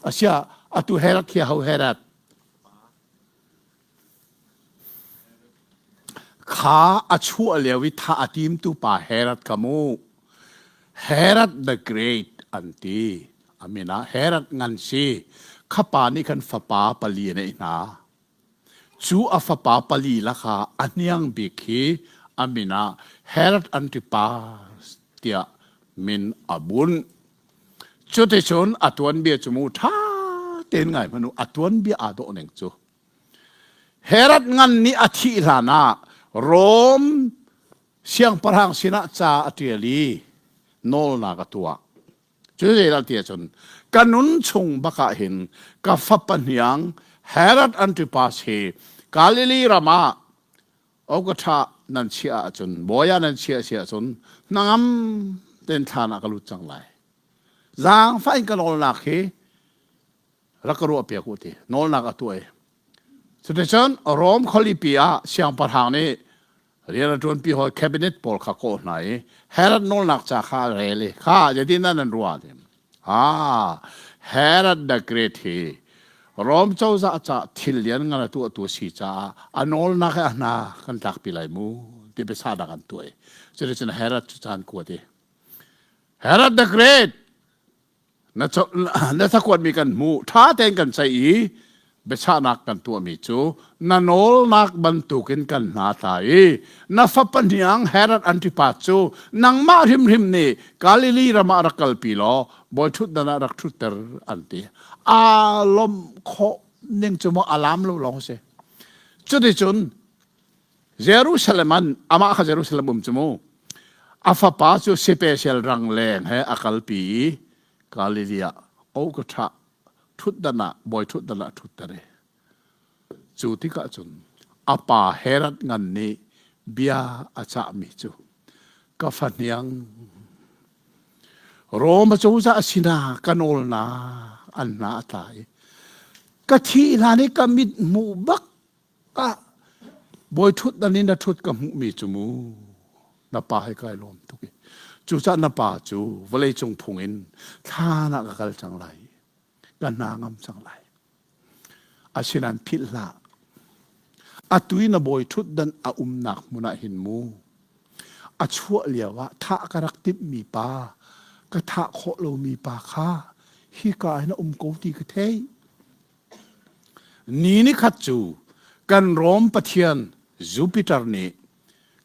asiah atu Herod hi ho Herod Kha a chuah lio i thah a timtu pa Herod kha mu Herod the Great an ti. A min ah Herod ngan si. Kha pa nih khan fapa pali a neih hna. Cu a fapa pali lakah a hniang bik hi a min ah Herod Antipas tiah min a bunh. Cuticun a tuanbia cu mu ṭha tein ngai hmanh u, a tuanbia aa dawh ning cu. Herod ngan nih a thih hlan ah Rom siangpahrang sinah ca a ṭial i nawlnak a tuah. Cu zeidah ti ahcun ka nun chung bak ah hin ka fapa hniang Herod Antipas hi Galilee ram ah ka ṭha nan chiah ahcun bawi ah nan chiah si ahcun hnangam tein thlan ah ka lut cang lai. Zaangfah in ka nawlnak hi rak ka ruah piak u ti nawlnak a tuah i cuticun Rom khualipi ah siangpahrang nih rian a ṭuanpi hawi cabinet pawl kha kawh hna i Herod nawlnak ca kha a rel i kha zeitin dah nan ruah ti ah Herod the Great hi Rom cozah ca thil lian ngan a tuahtu si caah a nawlnak he a hna kan tlakpi lai mu ti biasahnak an tuah i cuticun Herod cu caan kuat i Herod the Great Na, na cakuatmi kan hmuh, ṭha tein kan ceih i biachahnak kan tuahmi cu na nawlnak bantukin kan hna tla i na fapa hniang Herod Antipas cu nangmah hrimhrim nih Galilee ram ah rak kalpi law bawi ṭhutdan ah rak ṭhutter an ti. Aa lawmh khawh ning cu maw a laam lo lawng a si. Cuticun Jerusalem an amah kha Jerusalem um cu mu a fapa cu special rangleng he a kalpi i Galilee ah o ka ṭha ṭhutdan ah bawi ṭhutdan ah ṭhutter i cu tikah cun a pa Herod ngan nih bia a cahmi cu ka fahniang Rom acozah sinah ka nawlnak an hna a tla i ka thih hlan i ka mit hmuh bak ah bawi ṭhutdan in na ṭhut ka hmuhmi cu mu na pa he kai lawm tuk i cucaah na pa cu vawleicung phung in thlan ah ka kal cang lai ka hna ngam cang lai asinain philh hlah atu i na bawi ṭhutdan a umnak hmun ah hin mu a chuah lio ah thah ka rak timhmi pa ka thah khawh lomi pa kha hika hin a um ko ti ka theih Ni nikhat cu kan Rom pathian Jupiter nih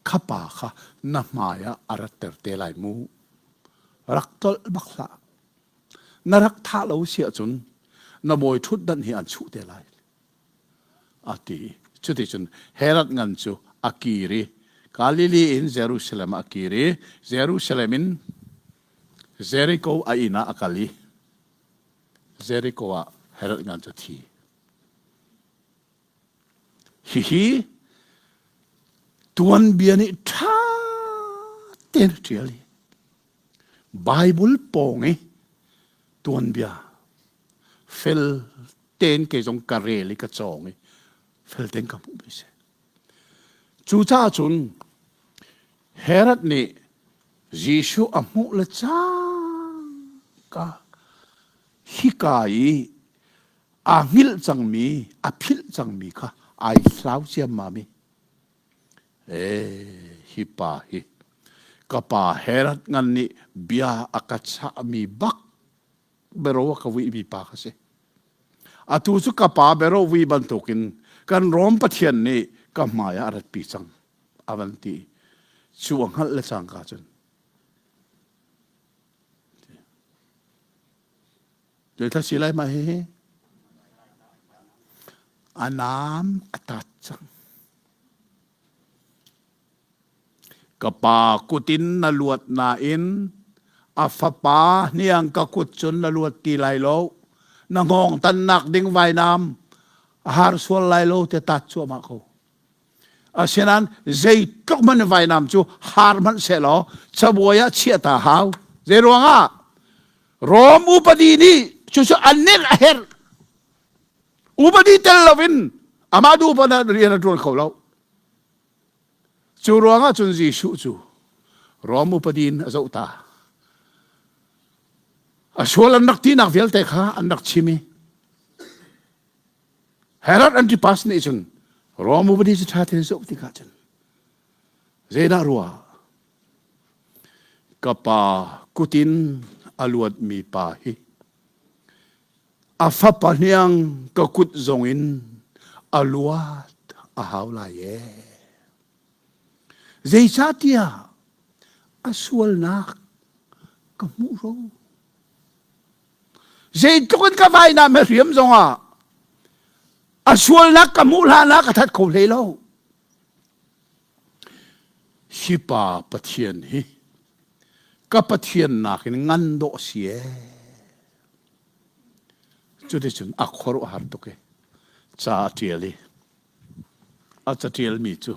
kha pa kha na hmai ah a ratter te lai mu. Rak tolh bak hlah. Na rak thah lo si ahcun na bawi ṭhutdan hi an chuh te lai. A ti. Cuticun Herod ngan cu a kir i Galilee in Jerusalem ah a kir i Jerusalem in Jericho a inn ah a kal i Jericho ah Herod ngan cu a thi. Hihi tuanbia nih ṭha tein a ṭial i Bible pawng i tuanbia fel tein kei zong ka rel i ka cawng i fel tein ka hmuhmi a si. Cucaah cun Herod nih Jesuh a hmuh le cangka hika i aa hngilh cangmi, a philh cangmi kha ai hlau ciammam i ee hi pa hi ka pa Herod ngan nih bia a ka chahmi bak. bero a ka vuimi pa ka si. Atu cu ka pa bero vui bantukin kan Rom Pathian nih ka hmai ah a ratpi cang a van ti. Cu a hngalh le cangka cun Zeithla si lai mah hihi? A naam a tat cang. Ka pa kut in na luat nain a fapa hniang ka kut cun na luat ti lai lo. Na hngawng tannak ding vainam a har sual lai lo te tat cuahmah ko. Asinain zeitluk hmanh vainam cu har hmanh sehlaw cabuai ah chiah ta hau. Zei ruangah? Rom upadi nih cucu an nek a herh. Upadi tel loin amah duh paoh rian a ṭuan kho lo. Cu ruangah cun Jesuh cu Rom upadi in a zoh ta. A sual an rak tinak vialte kha an rak chim i Herod Antipas nih cun Rom upadi cu ṭha tein zoh tikah cun zeidah ruah ka pa kutin a luatmi pa hi a fapa hniang ka kut zongin a luat a hau lai ee. Zeicahtiah a sualnak ka hmuh ro. Zeitluk in ka vainam he hriam zongah a sualnak ka hmuh hlan ah ka that kho hlei lo. Hi pa Pathian hi ka Pathian nakin ngan dawh si ee. Cuticun a khuaruahhar tuk i ca a ṭial i a caṭialmi cu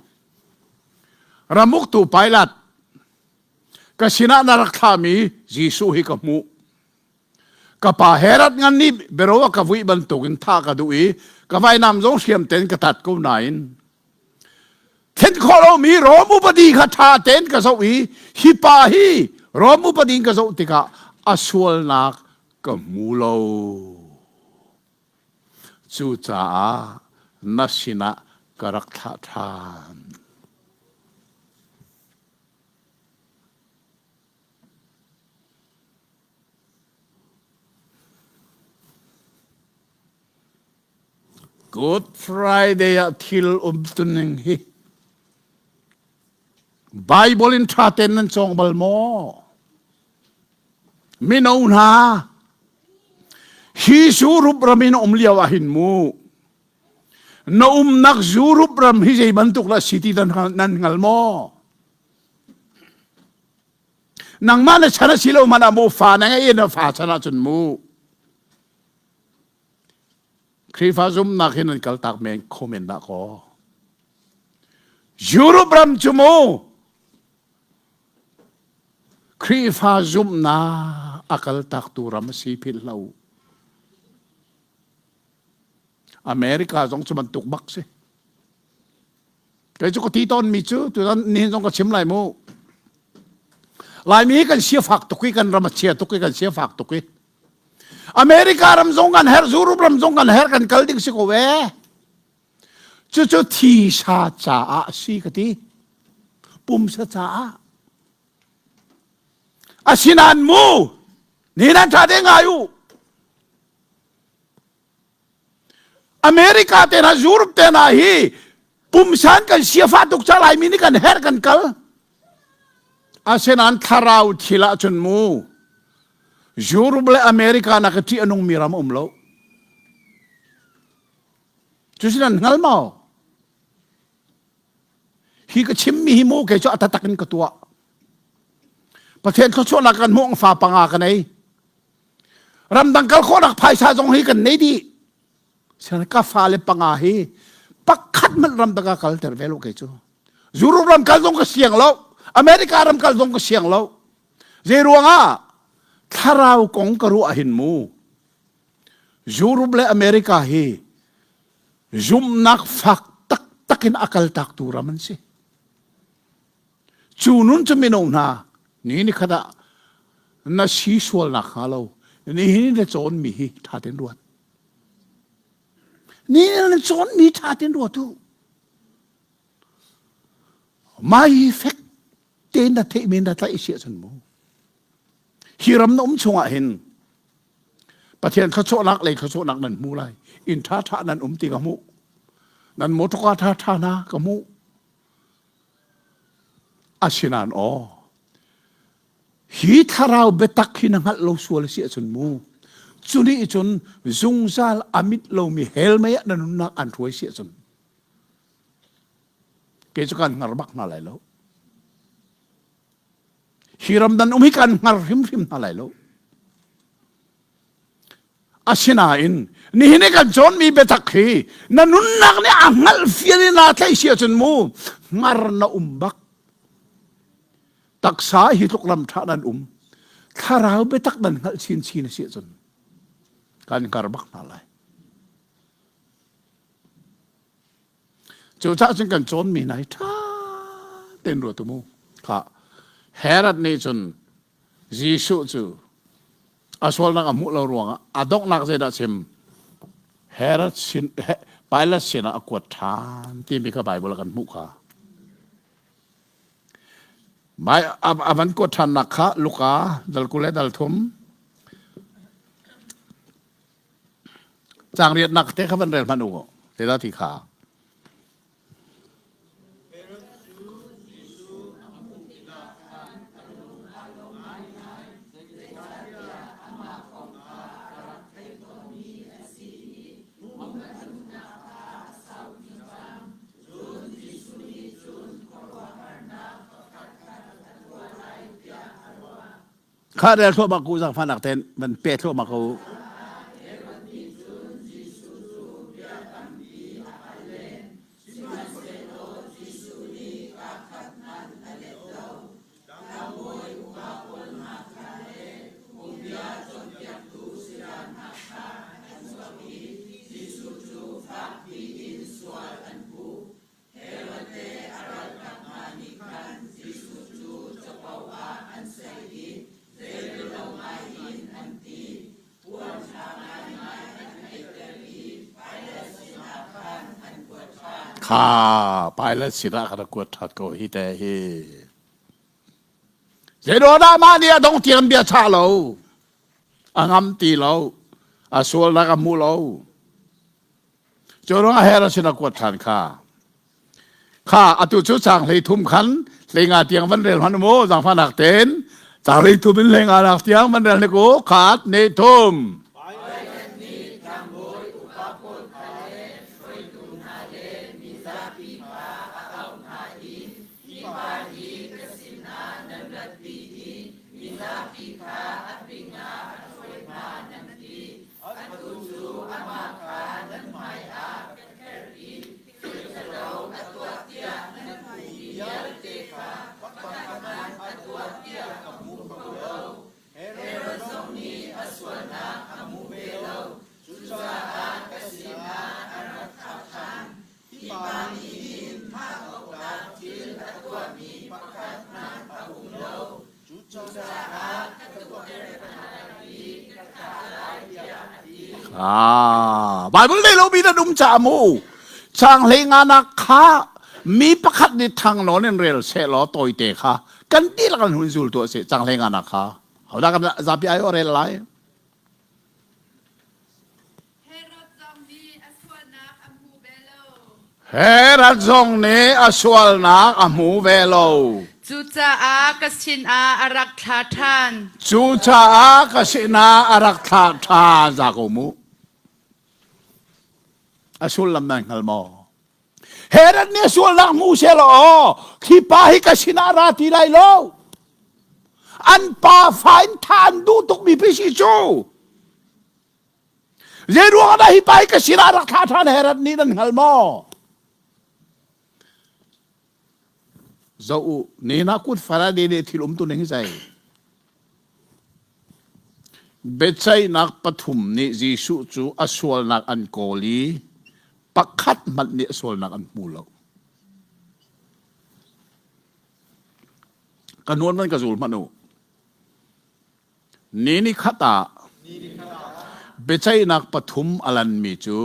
ramuktu Pilat ka sinah na rak thlahmi Jesuh hi ka hmuh. Ka pa Herod ngan nih bero a ka vuih bantukin thah ka duh i ka vainam zong hriam tein ka tat ko nain thlen khawh lomi Rom upadi kha ṭha tein ka zoh i hi pa hi Rom upadi in ka zoh tikah a sualnak ka hmu lo. Cucaah na sinah ka rak thlah ṭhan. Good Friday ah thil umtuning hi Bible in ṭha tein nan cawng bal maw? Mino hna, hi Europe ram in um lio ah hin mu, na umnak Europe ram hi zei bantuk dah si ti nan hngal maw? Nangmah na chan a si lo hmanh ah mu fa na ngei na fa chan ahcun mu Khrihfa zumhnak hin an kaltak men kho men dah kaw. Europe ram cu mu Khrihfa zumhnak a kaltaktu ram a si philh lo. America zong cu bantuk bak si. Kei cu ka ti tawnmi cu tutan nihin zong ka chim lai mu. Laimi hi kan sia fak tuk i kan ram a chia tuk i kan sia fak tuk i America ram zong kan herh Europe ram zong kan herh kan kal ding si ko ee. Cucu thisa caah a si ka ti. Pumsa caah. Asinain mu ni nan ṭha te ngai u. America te hna Europe te hna hi pumsan kan siafa tuk ca Laimi nih kan herh kan kal. Asinain thlarau thil ah cun mu Europe le America nak i ṭih a nungmi ram um lo. Cusin an hngal maw? Hi ka chimmi hi mu kei cu a taktak in ka tuah. Pathian thluachuahnak kan hmuh fa panga ka nei. Ramdang kal khawhnak phaisa zong hi kan nei dih. Sian ka fale panga hi pakhat hmanh ramdang ah kal ter ve lo kei cu. Europe ram kal zong ka siang lo. America ram kal zong ka siang lo. Zei ruangah thlarau kong ka ruah hin mu. Europe le America hi zumhnak fak taktak in a kaltak tu ram an si. Cu nun cu mino hna ni ni khat ah na si sualnak hnga lo nihin na cawnmi hi ṭha tein ruat. Ni na cawnmi ṭha tein ruat u. Mai fek tein na theihmi na tlaih si ahcun mu. Hi ram na um chungah hin. Pathian thluachuahnak lei thluachuahnak nan hmu lai. Inn ṭhaṭha nan um ti ka hmuh. Nan motorka ṭhaṭha hna ka hmuh. Asinain aw, hi thlarau biatak hi na hngalh lo sual a si ahcun mu, cu nih cun zungzal a mit lomi hell mei ah na nunnak an hruai si ahcun kei cu kan hngar bak hna lai lo. Hi ram nan um hi kan hngar hrimhrim hna lai lo. Asinain nihin i kan cawnmi biatak hi na nunnak nih a hngalh fian in naa tlaih si ahcun mu hngar na um bak. Taksa hi tluk lam ṭha nan um. Thlarau biatak nan hngalh chinchin a si ahcun kan hngar bak hna lai. Cucaah cun kan cawnmi hna hi ṭha tein ruat u mu. Kha Herod nih cun Jesuh cu a sualnak a hmuh lo ruangah a donghnak zeidah chim Herod sin Pilate sinah a kuat ṭhan timi kha Bible ah kan hmuh kha. A van kuat ṭhannak kha Luka dal 20 le dal thum Caang riatnak te kha van rel hmanh u. Zeidah ti kha? Kha rel thluahmah ku zaangfahnak tein van pe thluahmah ko. Herod le a ralkap hna nih khan Jesuh cu capo ah an saih i zeirello ngaiin an ti. Puan ṭha ngaingai an tlaihter i Pilat sinah khan an kuat ṭhan. Kha Pilat sinah khan a kuat ṭhan ko hi te hi. Zeiruangah mah nih a dong tiang bia chah lo, a ngam ti lo, a sualnak a hmu lo. Cu ruangah Herod sin a kuat ṭhan kha. Kha atu cu caang 33 khan 15 tiang van rel hmanh mu zaangfahnak tein caang 33 in 15 nak tiang van rel hnik u khat ni thum. Pilate nih tlangbawi upa pawl kha le hruaitu hna le mizapi kha a auh hna i hi pa hi ka sinah nan ratpi i mizapi kha a pingah a hruai hna nan ti. Atu cu amah kha nan hmaiah ka kherh i thil ṭhalo a tuah tiah nan hmuhmi vialte kha pakhat hmanh a tuah tiah ka hmu kho lo. Herod zong nih a sualnak a hmu ve lo, cucaah ka sinah a rak thlah ṭhan. Hi pa nih hin thah awktlak thil a tuahmi pakhat hmanh a um lo. Cucaah ka tuahter hna lai i ka thah lai tiah a ti. Ah, Bible nei lomi nan um caah mu caang 15 nak kha mi pakhat nih thang nawn in rel seh law tawite kha kan dihlak an hun zul tuah seh caang 15 nak kha hodah kan zapi ai rel lai Herod zong nih a sualnak a hmu ve lo. Herod zong nih a sualnak a hmu ve lo. Cucaah ka sinah a rak thla ṭhan. Cucaah ka sinah a rak thlah ṭhan za ko mu. A sullam nan hngal maw? Herod nih a sualnak hmu seh law khi pa hi ka sinah ra ti lai lo. An pa fa in thah an duh tukmi pi si cu. Zei ruangah dah hi pa hi ka sinah rak thlah ṭhan Herod nih nan hngal maw? Zoh u, ni na kut Faraday nih thil umtu ning hi zei? Biaceihnak pathum nih Jesuh cu a sualnak an kawl i pakhat hmanh nih a sualnak an hmu lo. Ka nuan man ka zul hmanh u. Ni nikhat ah biaceihnak pathum a lanmi cu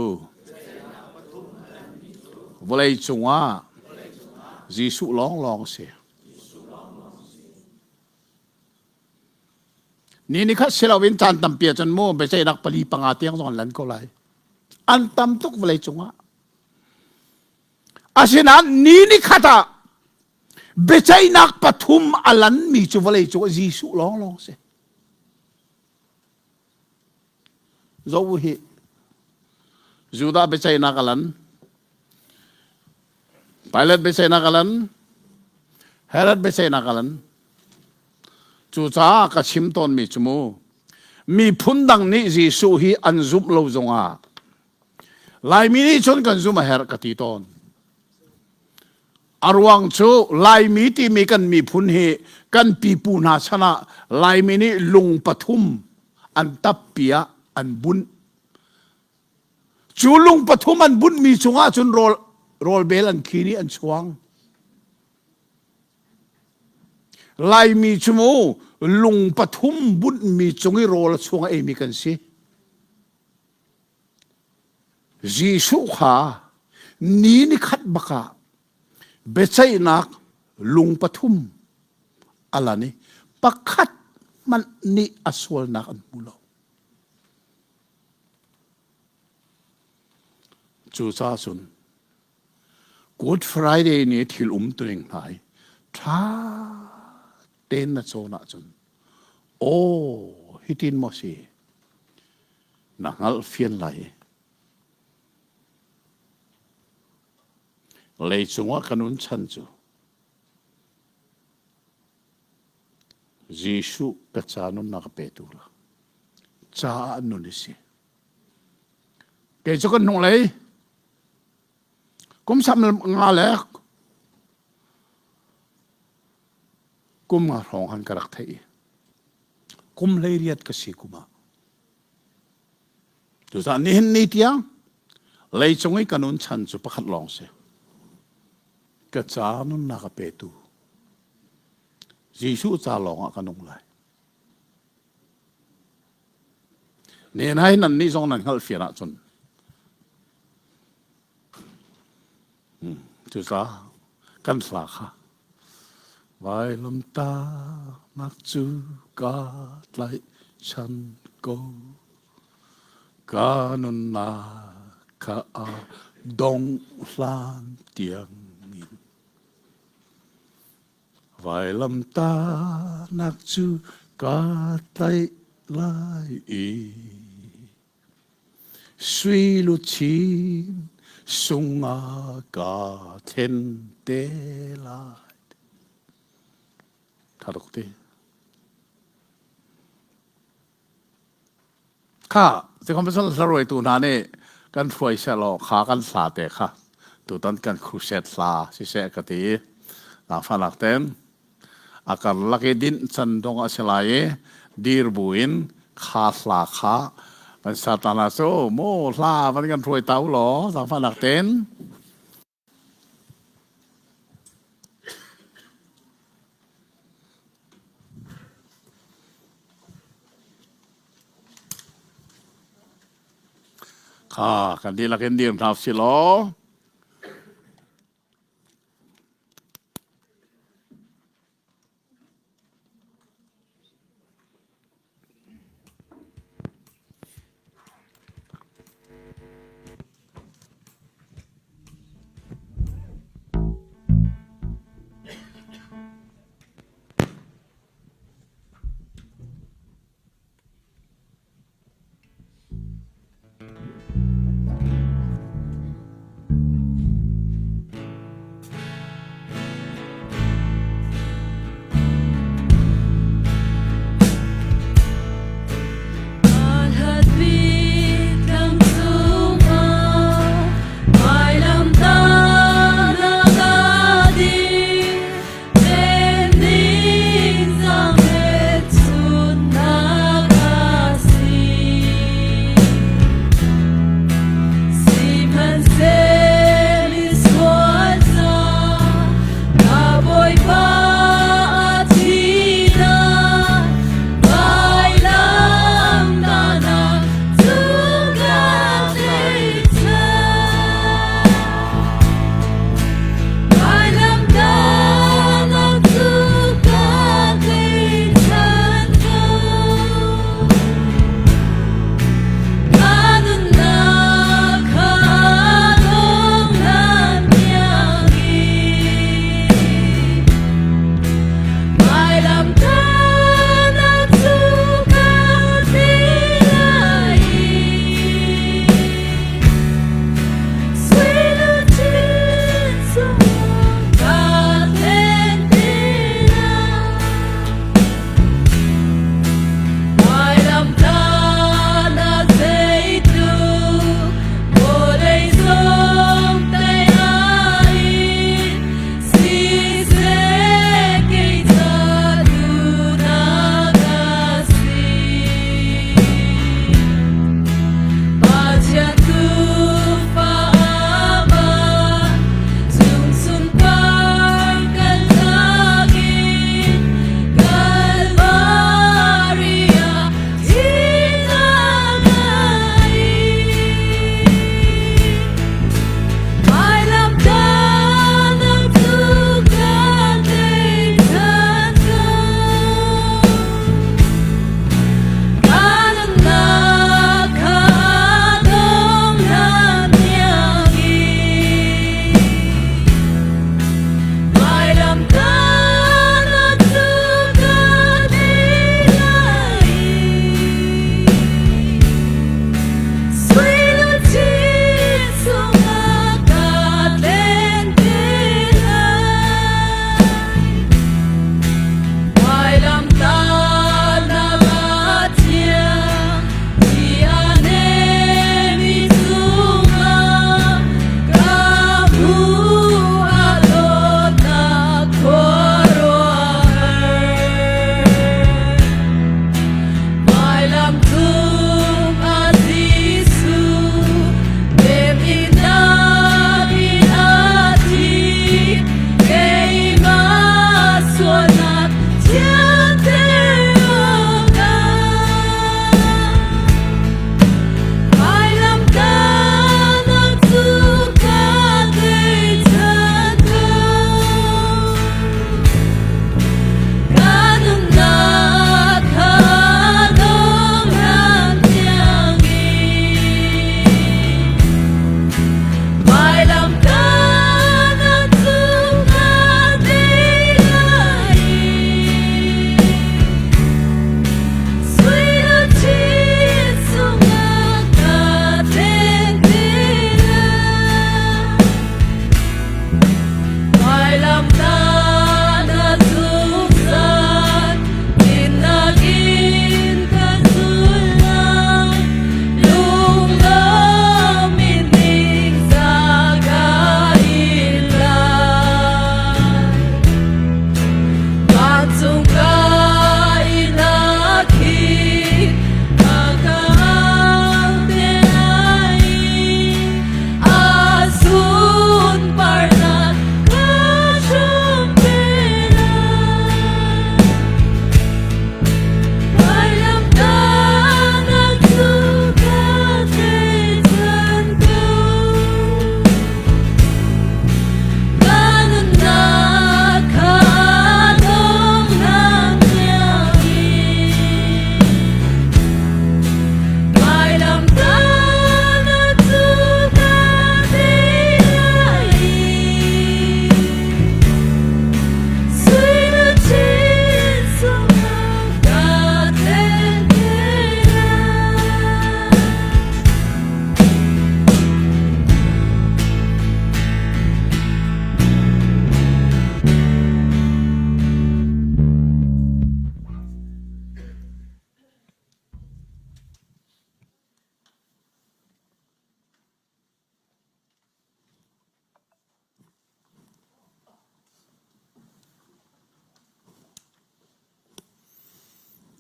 vawlei cungah Jesuh lawnglawng a si. Ni ni khat si loin caan tampi ahcun mu biaceihnak pali panga tiang zong an lan ko lai. An tam tuk vawlei cungah. Asinain ni ni khat ah biaceihnak pathum a lanmi cu vawlei cung ah Jesuh lawnglawng si. Zoh hi Judah biaceihnak a lan. Pilate biaceihnak a lan. Herod biaceihnak a lan. Cucaah ka chim tawnmi cu mu, miphun dang nih Jesuh hi an zumh lo zongah Laimi nih cun kan zumh a herh ka ti tawn. A ruang cu Laimi timi kan miphun hi kan pipu hna chan ah Laimi nih lung pathum an tappi ah an bunh. Cu lung pathum an bunhmi cungah cun rawl, rawlbel an khin i an chuang. Laimi cu mu lung pathum bunhmi cung i rawl a chuang a eimi kan si. Jesuh kha ni ni khat bak ah biaceihnak lung pathum a lan i pakhat hmanh nih a sualnak an hmu lo. Cucaah cun Good Friday ni thil umtuning hna hi ṭha tein na cawn ahcun aw hitin maw si na hngalh fian lai. Leicung ah kan un chan cu Jesuh ka ca nunnak a petu la caah nun i si. Kei cu kan hnunglei kum sam nga le kum nga hrawng han ka rak theih i kum 18 ka si kum ah Cucaah nihin ni tiang leicung i ka nun chan cu pakhat lawng si. Ka ca nunnak a petu Jesuh ca lawng ah ka nung lai. Nen hai nan nih zong nan hngalh fian ahcun cucaah kan hla kha vailamtahnak cu ka tlaihchan ko ka nunnak kha a dong hlan tiangin Vailamtahnak cu ka tlaih lai i sui luchin sungah ka thlen te lai. Tha tuk ti. Kha zeikom pasal hlaruaitu hna nih kan hruai sehlaw kha kan hla te kha tutan kan crusade hla siseh ka ti zaangfahnak ten a karlak i dinh can dong a si lai i dir buin kha hla kha kan satana cu mu hla van kan hruai ta u law zaangfahnak ten. Kha kan dihlak in dir hna usih law.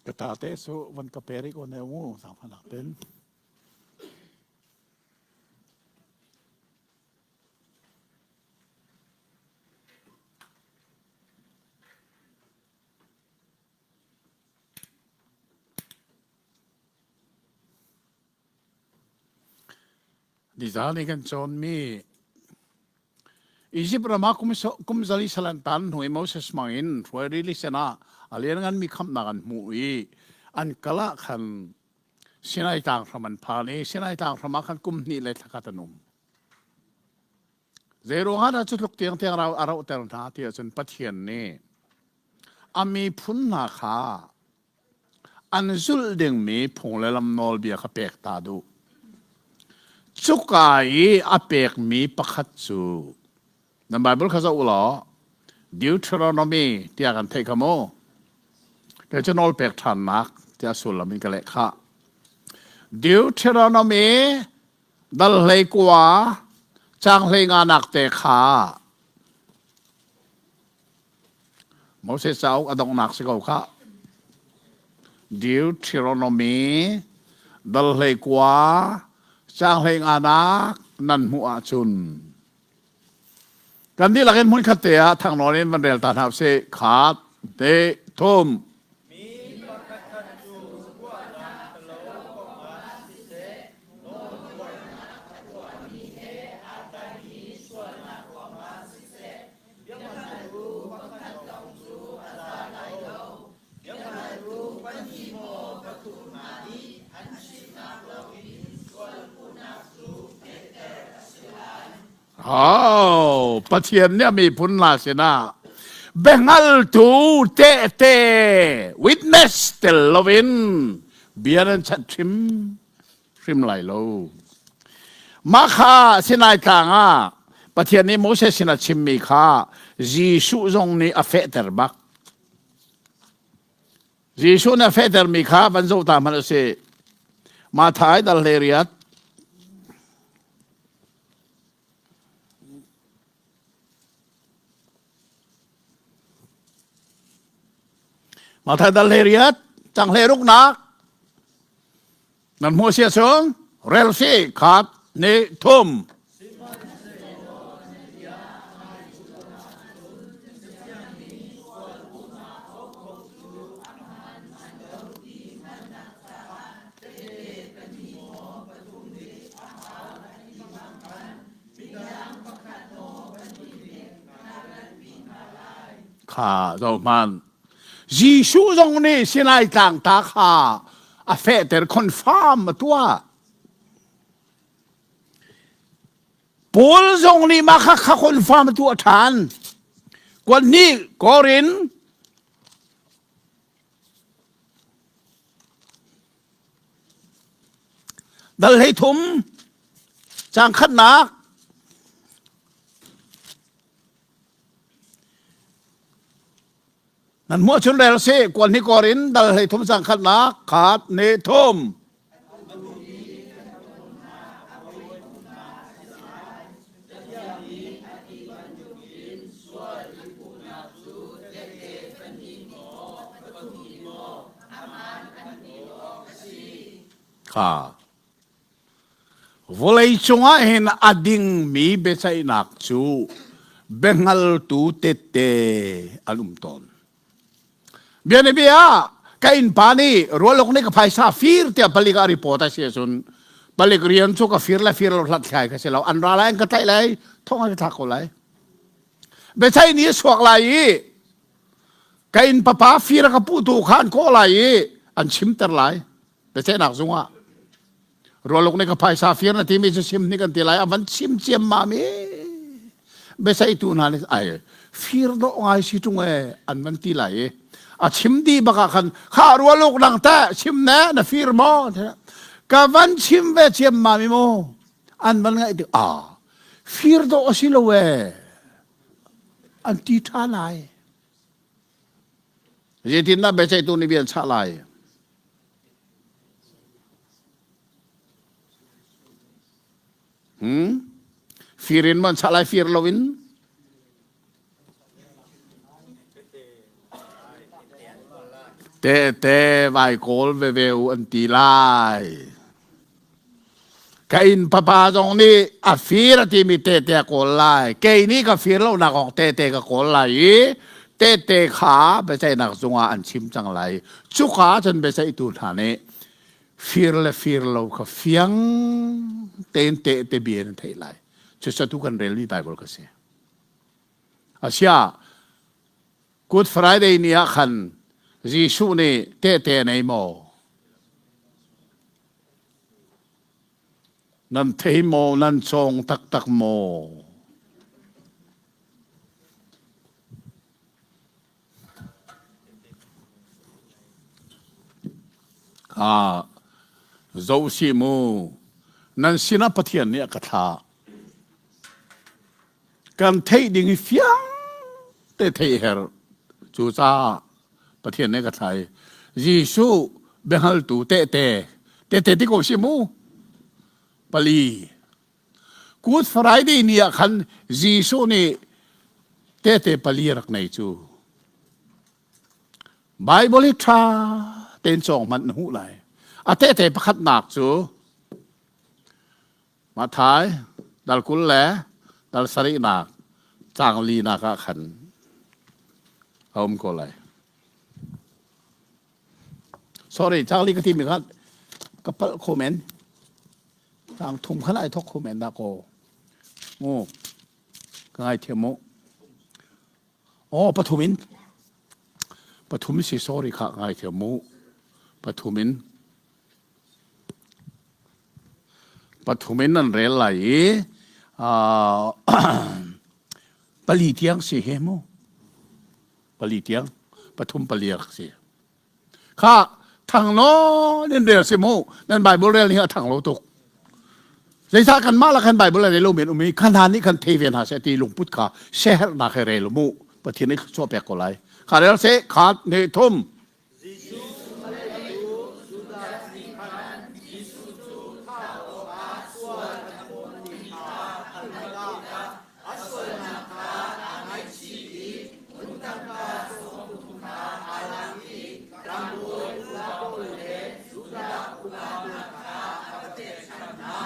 Ka ta te su van ka pe rih ko ne mu zaangfahnak ten. Nizan i kan cawnmi Izipt ram ah kum zali sal an tan hnu i Moses hmang in hruai rili sen ah a liannganmi khamhnak an hmuh i an kal ah khan Sinai tlang hram an phan i Sinai tlang hram ah khan kum hnih le thla khat an um. Zeiruangah dah cu tluk tiangtiang a rauhter hna ti ahcun Pathian nih a miphun hna kha an zulh dingmi phung le lam nawlbia kha pek ta duh. Cuka i a pekmi pakhat cu nan Bible kha zoh u law Deuteronomy tiah kan theih kha mu. Kei cu nawl pek ṭhannak tiah sullam in ka leh khah. Deuteronomy dal hlei kua caang hlei nganak te kha Moses cauk a donghnak si ko khah. Deuteronomy dal hlei kua caang hlei nganak nan hmuh ahcun kan dihlak in hmunkhat te ah thangnawn in van rel ta hna usih. Khat, te, thum. Mi pakhatkhat cu ruahnak ṭhalo kongah siseh, nawlbuarnak a tuahmi he aa tlaimi sualnak ruangah siseh, biahngaltu pakhat lawng cu a za lai lo. Biahngaltu pahnih maw pathum hna nih an chimnak lawngin sualpuhnak cu fehter a si lai. Oh, Pathian nih a miphun hna sinah biahngaltu tehte witness tel loin bia nan chanh hrim hrim lai lo. Mah kha Sinai tlang ah Pathian nih Moses sin a chimmi kha Jesuh zong nih a fehter bak. Jesuh nih a fehtermi kha van zoh ta hmanh u sih. Matthai dal hlei riat. Matthai dal hlei riat, cang hlei ruknak. Nan hmuh sia chung rel si khat ni thum. Kha zohhmanh. Jesuh zong nih Sinai tlang ta kha a fehter confirm a tuah. Paul zong nih mah kha kha confirm a tuah ṭhan. Kuan hnih Korin dal hlei thum cang khatnak Nan hmuh chun rel si kuan hi kor in dal hlei thum sang khatnak khat ne thum. Kha. Vawleicung ah hin a dingmi biaceihnak cu biahngaltu tette an um tawn. Bianabia ah ka innpa nih rualuk nih ka phaisa fir tiah palik ah report a si ahcun palik rian cu ka fir le fir lo hlathlai ka si lo an ra lai an ka tlaih lai thong an ka thlak ko lai. Biaceih ni a chuak lai i ka inn papa fir a ka puhtu kha an kawh lai i an chimter lai. Biaceihnak zung ah rualuk nih ka phaisa fir na timi cu sim nih kan ti lai a van chim ciammam i biaceihtu hna nih ai fir dawh ngai si ṭung e an van ti lai i a chim dih bak ah khan kha rualuk nang teh chim ne na fir maw ka van chim ve ciammam i mu an van ngaih tik a fir dawh a si lo e an ti ṭha lai Zeitindah biaceihtu nih bia an chah lai? Hmm? Fir in maw an chah lai fir loin? Tehte vai kawl veve u an ti lai. Ka inn papa zong nih a fir a timi tehte a kawl lai. Kei nih ka fir lonak kong tehte ka kawl lai i tehte kha biaceihnak zungah an chim cang lai. Cuka cun biaceihtu hna nih fir le fir lo kha fiang tein tehte bia in an theih lai. Cucu tu kan relmi Bible ka si. Asiah Good Friday ni ah khan Jesuh nih tehte nei maw? Nan thei maw? Nan cawng taktak maw? Ah, zoh si mu. Nan sinah Pathian nih a ka thlah. Kan theih ding hi fiang te theih her. Cucaah Pathian nih ka thlai. Jesuh biahngaltu tehte, tehte ti ko si mu. Pali. Good Friday ni ah khan Jesuh nih tehte pali rak nei cu. Bible hi ṭha tein cawng hmanh na hmuh lai. A tehte pakhatnak cu Matthai dal 20 le dal sarihnak caang linak ah khan a um ko lai. Sorry, caang li ka timi kha ka palh kho men. Caang thum khan ai thok kho men dah ko. Mu, ka ngaithiam mu. Oh, pathum in. Pathum si sorry kha ngaithiam mu. Pathum in. Pathum in nan rel lai i pali tiang si he mu. Pali tiang pathum pali rak si. Kha thang nawn in rel si mu. Nan Bible rel ni a thang lo tuk. Zeicah kanmah la khan Bible a rel lo men um i kha hna nih khan thei ve hna seh ti lungput kha siaherhnak he rel mu. Pathian nih thluachuah pek ko lai. Kha rel seh khat hnih thum. Jesuh a leitu Judas nih khan Jesuh cu thah awkah sual a phawt ti kha a hngalh tikah a sualnak kha aa ngaihchih i phun tangka 30 kha aa lak i tlangbawi upa pawl le Judah upa hna kha a va pek ṭhan hna.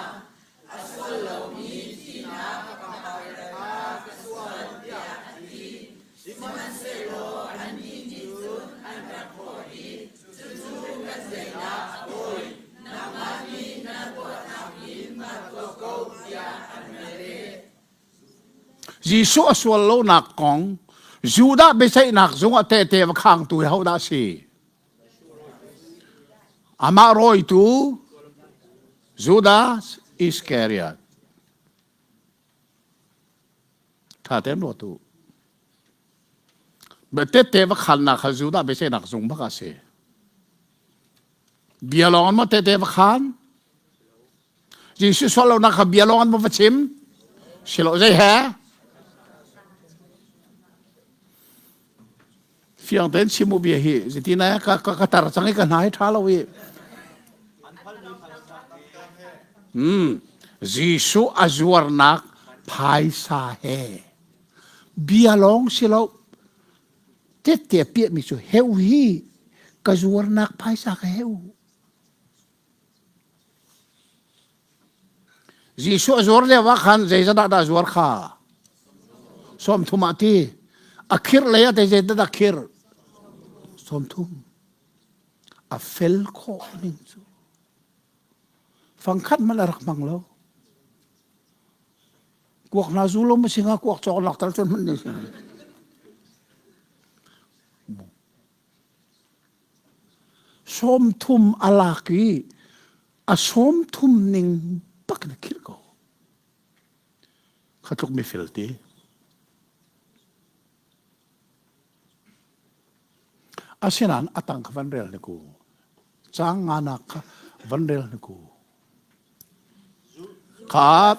A sual lomi thihnak a phakter kha ka sual tiah a ti. Sihmanhsehlaw annih nih cun an rak thawh i, Cucu kan zeidah a pawi? Nangmah nih na tuahnak in na tuah ko, tiah an va leh. Jesuh a sual lonak kong Judah biaceihnak zung ah tehte va khangtu hi hodah a si? Amah rawitu Judas Iscariot. Tha tein ruat u. Tette va khannak kha Judah biaceihnak zung bak a si. Bia lawng an maw tete va khan? Jesuh sual lonak kha bia lawng an maw va chim? Silo zei he? Fiang tein chim u bia hi zeitin ai ka ka ka tar cang i ka hna hi ṭha lo i. Hmm. Jesuh a zuarnak phaisa he bia lawng si lo tette piahmi cu heu hi ka zuarnak phaisa ka heu. Jesuh a zuar lio ah khan zeizat dah dah zuar kha? 30 ah ti. A khirh lei ah zeizat dah khirh? 30. A fel khawh ning cu. Fangkhat hmanh a rak hmang lo. Kuak hna zu lo ma singa kuak cawk lak tal cun hmanh ni. 30 a lak i a 30 ning bak in a khirh ko. Kha tluk mifel ti. Asinain a tang kha van rel ni ku. Caang nganak kha van rel ni ku. Kha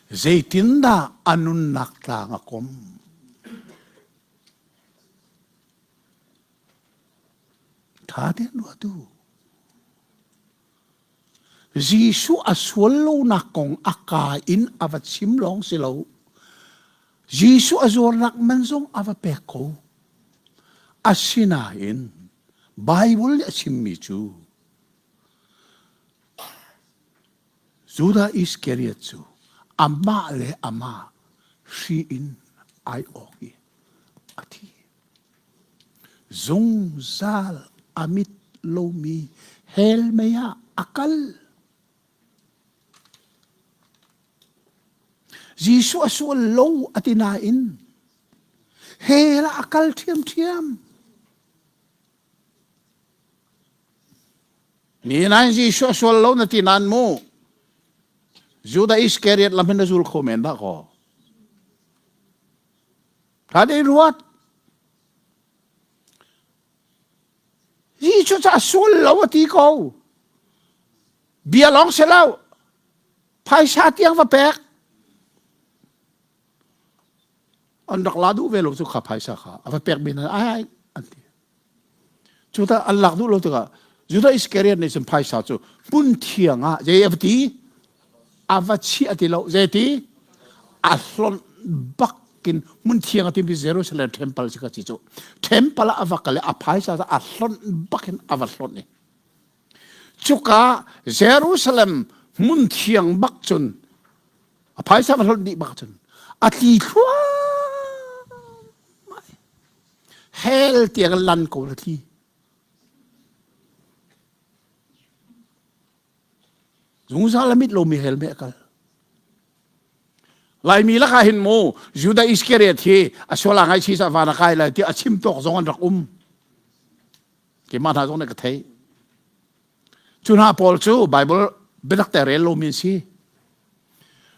Zeitindah a nunnak tlang a kom? Ṭha tein ruat u. Jesuh a sual lonak kong a ka in a va chim lawng si lo. Jesuh a zuarnak man zong a va pek ko. Asinain Bible nih a chimmi cu Judah Iskariot cu amah le amah hri in ai awk i a thi. Zungzal a mit lomi hell mei ah a kal. Jesuh a sual lo a ti nain hell ah a kal ṭhiamṭhiam. Ni nain Jesuh a sual lo na ti nain mu Judah Iskariot lam hin na zul kho men dah kaw. Kan i ruat. Jesuh cu a sual lo a ti ko. Bia lawng si lo. Phaisa tiang va pek. An rak la duh ve lo cu kha phaisa kha. A va pek mi hna ai an ti. Cu ta an lak duh lo tikah Judah Iskariot nih cun phaisa cu hmun thiang ah zei a va ti? A va chiah ti lo. Zei ti? A hlonh bak in hmun thiang a timi Jerusalem temple si ka ci cu. Temple ah a va kal i a phaisa cu a hlonh bak in a va hlonh i. Cuka Jerusalem hmun thiang bak cun a phaisa va hlonh dih bak cun a tli thluahmah. Hell tiang lan ko la tli. Zungzal a mit lomi hell me a kal. Laimi lakah hin mu Judah Iskariot hi a sual a ngai chi sa van a kai lai ti a chim tawk zong an rak um. Keimah hna zong nih ka thei. Cu hna pawl cu Bible biatak te rel lomi an si.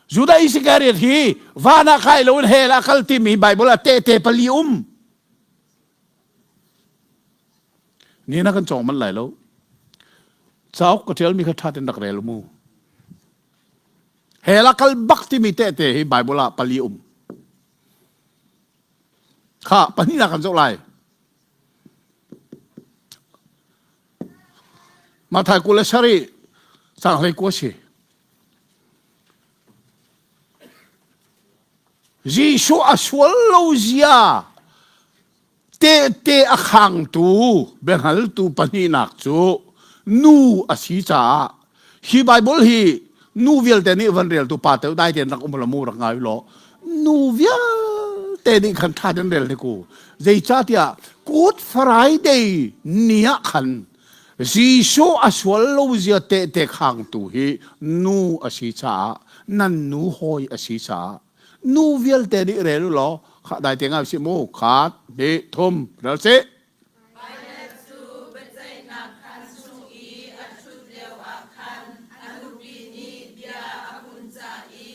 Judah Iskariot hi van ah kai loin hell ah kal timi Bible ah tehte pali um. Ni na kan cawng man lai lo. Cauk ka ṭialmi kha ṭha tein rak rel mu. Hell ah kal bak timi tehte hi Bible ah pali um. Kha pahnihnak kan zoh lai. Mathai 27 caang 19 si. Jesuh a sual lo zia tehte a khangtu biahngaltu pahnihnak cu nu a si caah hi Bible hi nu vialte nih van reltu pa te dai tein rak um la mu rak ngai law nu vialte nih khan ṭha ten rel te ku zeicahtiah Good Friday ni ah khan Jesuh a sual lo zia tehte khangtu hi nu a si caah nan nu hawi a si caah nu vialte nih rel u law kha dai te ngai si mu khat hnih thum rel si Pilate cu biaceihnak khaan chung i a ṭhut lioah khan a nupi nih bia a hun cah i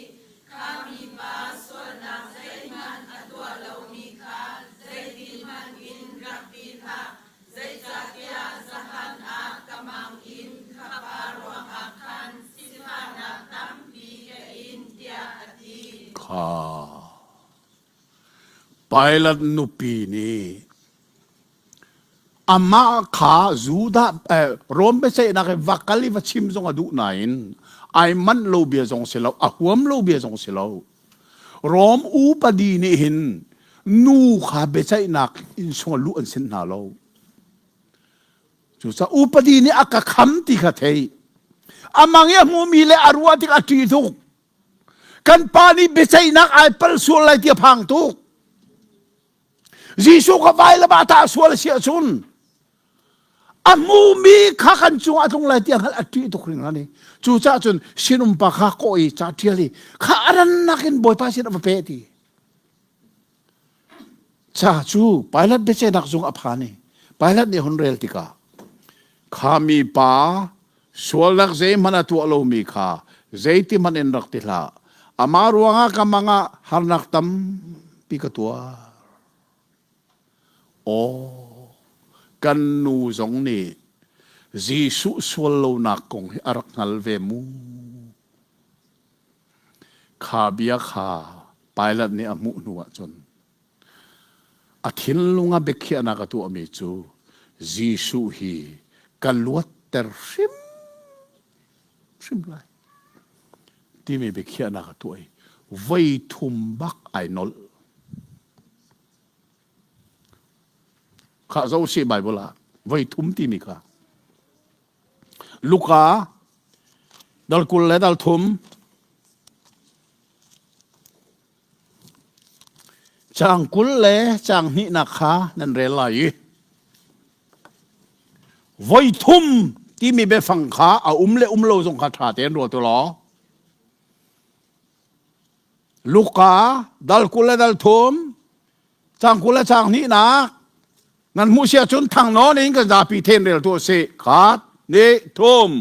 kha mipa sualnak zeihmanh a tuah lomi kha zeitihmanh in rak ti hlah, zeicahtiah zahan ah ka mang in kha pa ruangah khan sifahnak tampi ka in, tiah a ti. Kha Pilate nupi nih amah kha Judah Rom biaceihnak i va kal i va chim zong a duh nain ai manh lo bia zong si lo a huam lo bia zong si lo Rom upadi nih hin nu kha biaceihnak inn chung luh an sin hna lo cucaah upadi nih a ka kham ti kha thei amang i a hmumi le a ruah tik a ṭih tuk Kan pa nih biaceihnak ai palh sual lai ti a phang tuk. Jesuh ka vailam ah tah sual a si ahcun a hmumi kha kan cungah a tlung lai ti a hngalh a ṭih tuk hringhran i cucaah cun sinum pa kha kawh i ca ṭial i kha a rannak in Bawipa sin a va pe ti. Ca cu Pilate biaceihnak zung a phan i Pilate nih hun rel tikah kha mi pa sualnak zeihmanh a tuah lomi kha zeitihmanh in rak ti hlah. Amah ruangah ka mang ah harnak tampi ka tuar. Aw, kan nu zong nih Jesuh sual lonak kong hi a rak hngal ve mu. Kha bia kha Pilate nih a hmuh hnu ahcun a thinlung ah biakhiahnak a tuahmi cu Jesuh hi ka luatter hrimhrim hrimhrim lai timi biakhiahnak a tuah i voi thum bak ai nolh. Khah zo si Bible ah voi thum timi kha. Luka dal 20 le dal thum Caang 20 le caang hnihnak kha nan rel lai i voi thum timi biafang kha a um le um lo zong kha ṭha tein ruat u law Luka dal 20 le dal thum caang 20 le caang hnihnak nan hmuh si ahcun thang nawn in kan zapi then rel tu a si khat ni thum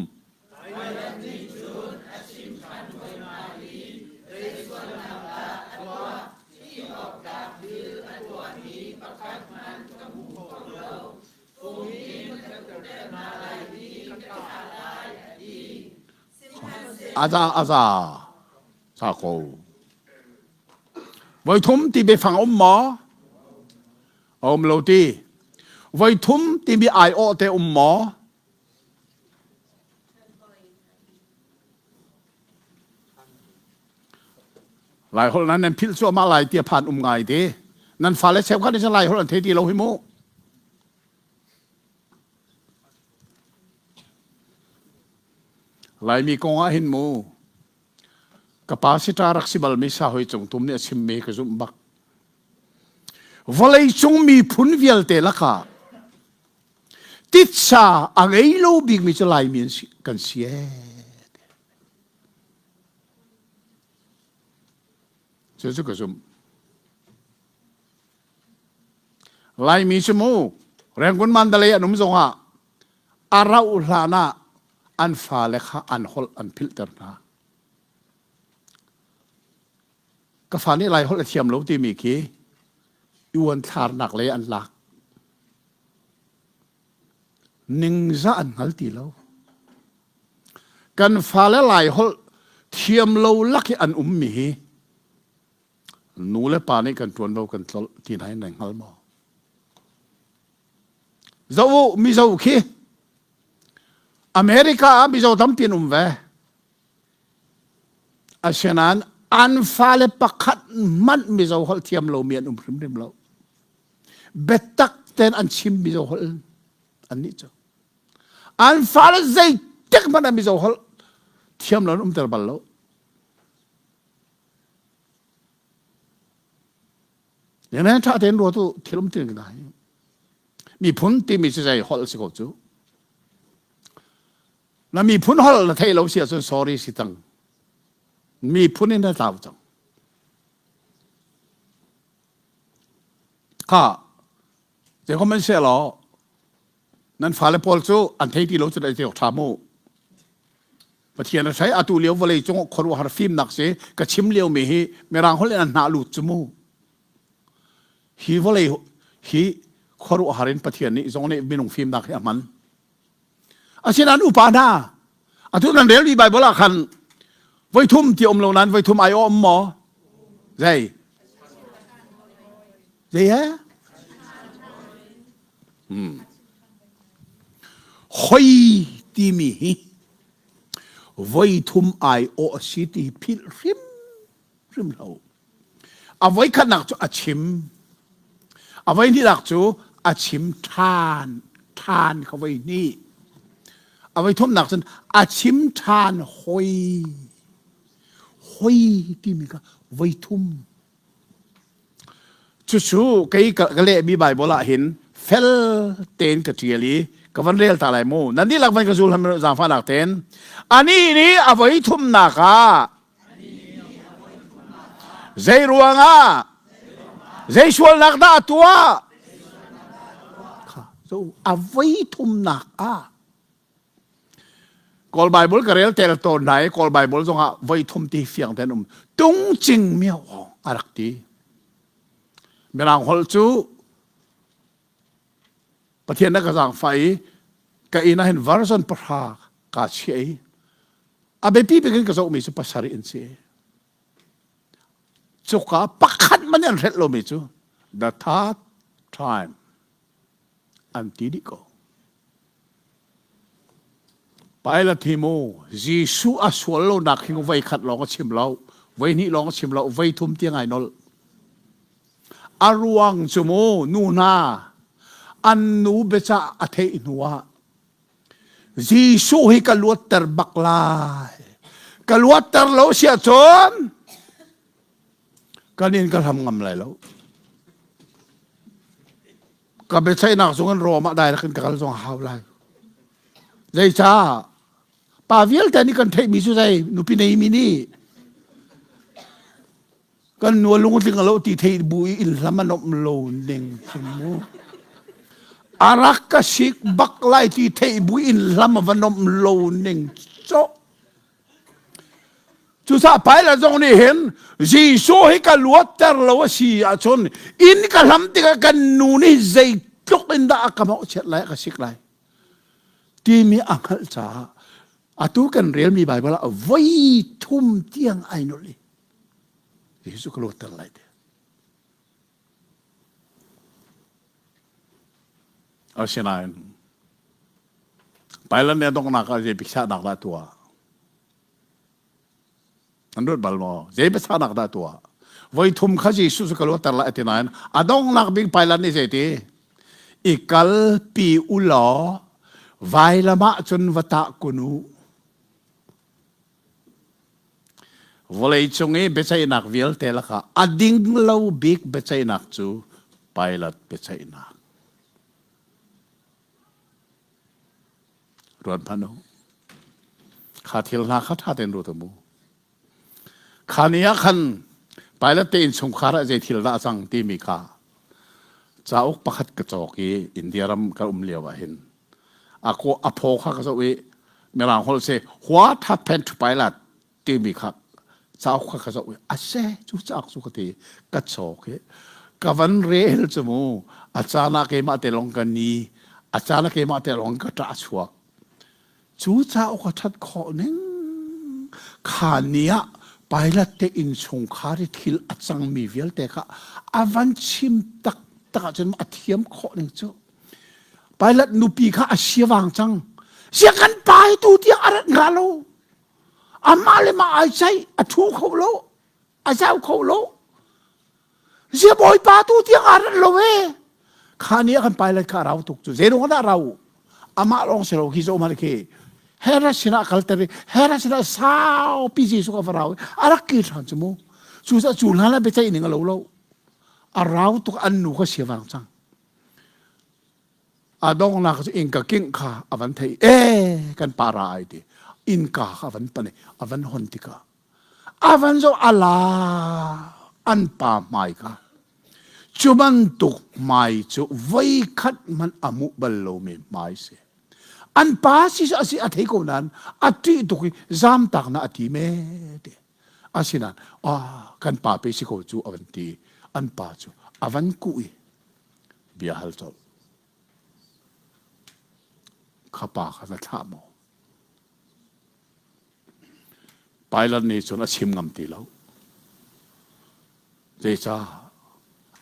Aza aza sa ko. Voi thum ti biafang um maw? A um lo ti. Voi thum timi aiawh te um maw? Lai holh nan nan philh cuahmah lai ti a phan um ngai te. Nan fale cheukhat nih cun Lai holh an thei ti lo hi mu. Laimi kong ah hin mu ka pa sita rak si balmi sa hoi cung tum nih a chimmi ka zumh bak. Vawleicung miphun vialte lakah titsa a ngei lo bikmi cu Laimi kan si ee. Cucu ka zumh. Laimi cu mu Rangoon Mandalay an um zongah a rauh hlan ah an fale kha an holh an philhter hna. Ka fa nih Lai holh a thiam lo timi khi i uanthlarnak lei an lak. Ningzah an hngal ti lo. Kan fale Lai holh thiam lo lak i an ummi hi nu le pa nih kan ṭuanvo kan tlolh ti hna in nan hngal maw? Zoh u, Mizo khi America ah Mizo tampi an um ve. Asinain an fale pakhat hmanh Mizo holh thiam lomi an um hrimhrim lo. Biatak tein an chim Mizo holh annih cu. An fale zeitik hmanh ah Mizo holh thiam lo an umter bal lo. Nene ṭha tein ruat u thil um tin ka hi. Miphun timi cu zei holh si ko cu. Na miphun holh na theih lo si ahcun sorry si cang. Miphun in na tlau cang. Kha zeikom an se law nan fale pawl cu an thei ti lo cu dai te tha mu. Pathian a sai atu lio vawlei cung khuaruahhar fimnak si ka chim lio mi hi mirang holh in an hnah lut cu mu. Hi vawlei hi khuaruahhar in Pathian nih zong nih minung fimnak hi a hman. Asinain upa hna, atu nan relmi Baibal ah khan voithum ti um lo nain voithum ai um maw? Zei? Zei he? Hmm. Hoi timi hi voithum ai awh a si ti philh hrim hrim lo. A voikhatnak cu a chim. A voihnihnak cu a chim ṭhan, ṭhan kha voihnih. A voithumnak cun a chim ṭhan hoi. Hoi timi kha voithum. Cucu kei ka lehmi Baibal ah hin fel tein ka ṭial i ka van rel ta lai mu. Nan dihlak van ka zul hlam zaangfahnak tein. Anih nih a voithumnak ah Zei ruangah? Zei sualnak dah a tuah? A voi thumnak ah Kawl Bible ka rel tel tawn hna i Kawl Bible zongah voi thum ti fiang ten um. Tung cing miao ong a rak ti. Mirang holh cu Pathian na ka zaangfah i ka inn ah hin version pahra kaa chiah i a biapi bik in ka zohmi cu pasarih an si. Cuka pakhat man an hrelh lomi cu the third time an ti dih ko. Pilate hi mu Jesuh a sual lonak hi voi khat lawng a chim lo, voi hnih lawng a chim lo, voi thum tiang ai nolh. A ruang cu mu nu hna an nu biacah a theih hnu ah Jesuh hi ka luatter bak lai. Ka luatter lo si ahcun kan in ka hlam ngam lai lo. Ka biaceihnak zung in Rom ah direct in ka kal zong a hau lai. Zeicah? Pa vialte nih kan theihmi cu zei nupi neimi nih kan nu lungtling a lo ti thei bu i inn hlam a nomh lo ning cu mu a rak ka sik bak lai ti thei bu inn hlam a va nomh lo ning cho cucaah Pilate zong nih hin Jesuh hi ka luatter lo a si ahcun inn ka hlam tikah kan nu nih zeitluk in dah a ka mawhchiat lai a ka sik lai timi a hngalh caah atu kan relmi Baibal ah voi thum tiang ai nolh i Jesuh ka luatter lai te. Asinain Pilate nih a donghnak ah zei biakhiahnak dah tuah? An ruat bal maw? Zei biachahnak dah tuah? Voi thum kha Jesuh cu ka luatter lai a ti nain a donghnak bik Pilate nih zei ti? I kalpi u law vailam ah cun va tah kun u. Vawlei cung i biaceihnak vialte lakah a ding lo bik biaceihnak cu Pilate biaceihnak. Ruat hmanh u. Kha thil hna kha ṭha tein ruat u mu. Kha ni ah khan Pilate te innchungkhar ah zei thil dah a cang timi kha cauk pakhat ka cawk i India ram ka um lio ah hin a a phaw kha ka zoh i Mirang holh si what happened to Pilate timi kha cauk kha ka zoh i a se cu cauk cu ka ti ka cawk i ka van rel cu mu a caan ah keimah te lawng ka ni a caan ah keimah te lawng ka ṭah chuak cu cauk a ṭhat khawh ning kha ni ah Pilate te innchungkhar i thil a cangmi vialte kha a van chim taktak ahcun a thiam khawh ning cu Pilate nupi kha a siavang cang sia kan pa hi tu tiang a rat hnga lo amah le mah ai ceih a thu kho lo a zau kho lo zia bawipa tu tiang aa rat lo e kha ni ah kan pilot kha a rau tuk cu zei ruang dah rau amah lawng si lo khi zo man khi Herod sinah kalter i Herod sinah saupi Jesuh ka va rau a rak kir ṭhan cu mu cu cu hlan ah biaceih ning a lo lo a rau tuk an nu kha siavang cang A donghnak cu innka kingh kha a van theih. E kan pa ra ai ti. Innka kha a van pan i a van hon tikah a van zoh ala an pa hmai kha cu bantuk hmai cu voikhat hmanh a hmuh bal lomi hmai si. An pa si a si a thei ko nain a ṭih tuk i zamtak na a ti me ti. Asinain ah kan pa pe si ko cu a van ti. An pa cu a van kuh i bia hal colh. Kha pa kha na thlah maw? Pilate nih cun a chim ngam ti lo. Zeicah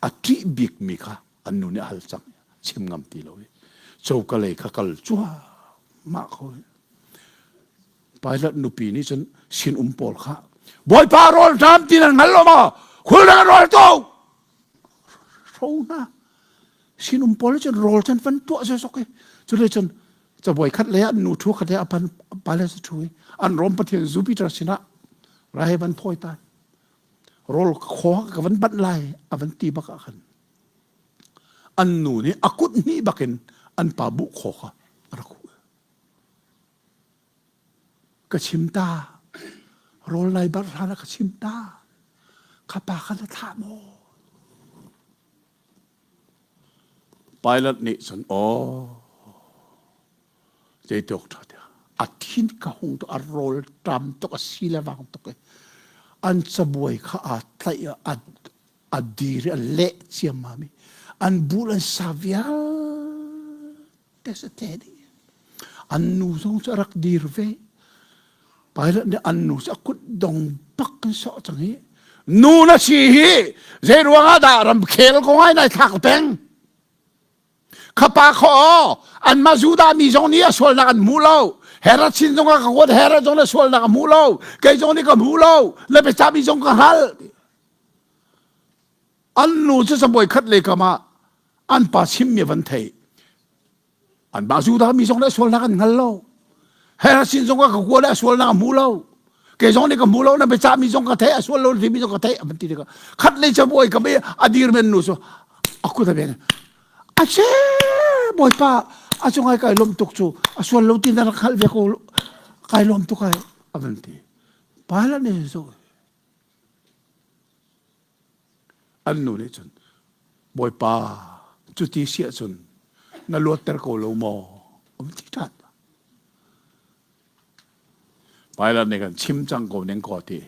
a ṭih bikmi kha an nu nih a hal cang chim ngam ti lo i coka lei kha kal cuahmah ko. Pilate nupi nih cun sinum pawl kha Bawipa rawl ṭam ti nan hngal lo maw? Khul nan rawl to! Hro hna sinum pawl cun rawl cun van tuah sawsawk i cule cun cabuai khat le an nu thu khat le apan pale sa thu i an Rom pathian Jupiter sinah rai van thawi ta rawl kho ka van banh lai a van ti bak ah khan an nu nih a kut hnih bakin an pa bu kho kha a rak hu Ka chim ta. Rawl nai bar hlan ah ka chim ta. Kha pa kha na thlah maw? Pilate nih cun aw zeituk ṭha tiah a thin ka hung tuk a rawl ṭam tuk a si le vang tuk i an cabuai kha aa tlaih a a dir i a leh ciammam i an bul an sa vialte te dih an nu zong cu a rak dir ve Pilate nih an nu cu a kut dong bak in sawh cang hi nu na si hi zei ruangah dah ramkhel kong ai nai thlak peng khapa kho anmah Judah mi zong nih a sualnak an hmu lo. Herod sin zong ah ka kuat Herod zong na sualnak a hmu lo kei zong nih ka hmu lo na biacahmi zong ka hngal an nu cu cabuai khat lei kam ah an pa chimmi van thei an mah Judah mi zong nih sualnak an hngal lo Herod sin zong ah ka kuat a sualnak a hmu lo kei zong nih ka hmu lo na biacahmi zong ka thei a sual lo timi zong ka thei a van ti tikah khat lei cabuai kam i a dir men nu cu a kut a ben A ce bawipa a cungai kai lawm tuk cu a sual lo ti na rak hngalh ve ko kai lawm tuk ai a van ti. Pilate nih zo an nu nih cun bawipa cuti siah cun na luatter ko lo maw a van ti ṭhan. Pilate nih kan chim cang ko ning ko ti.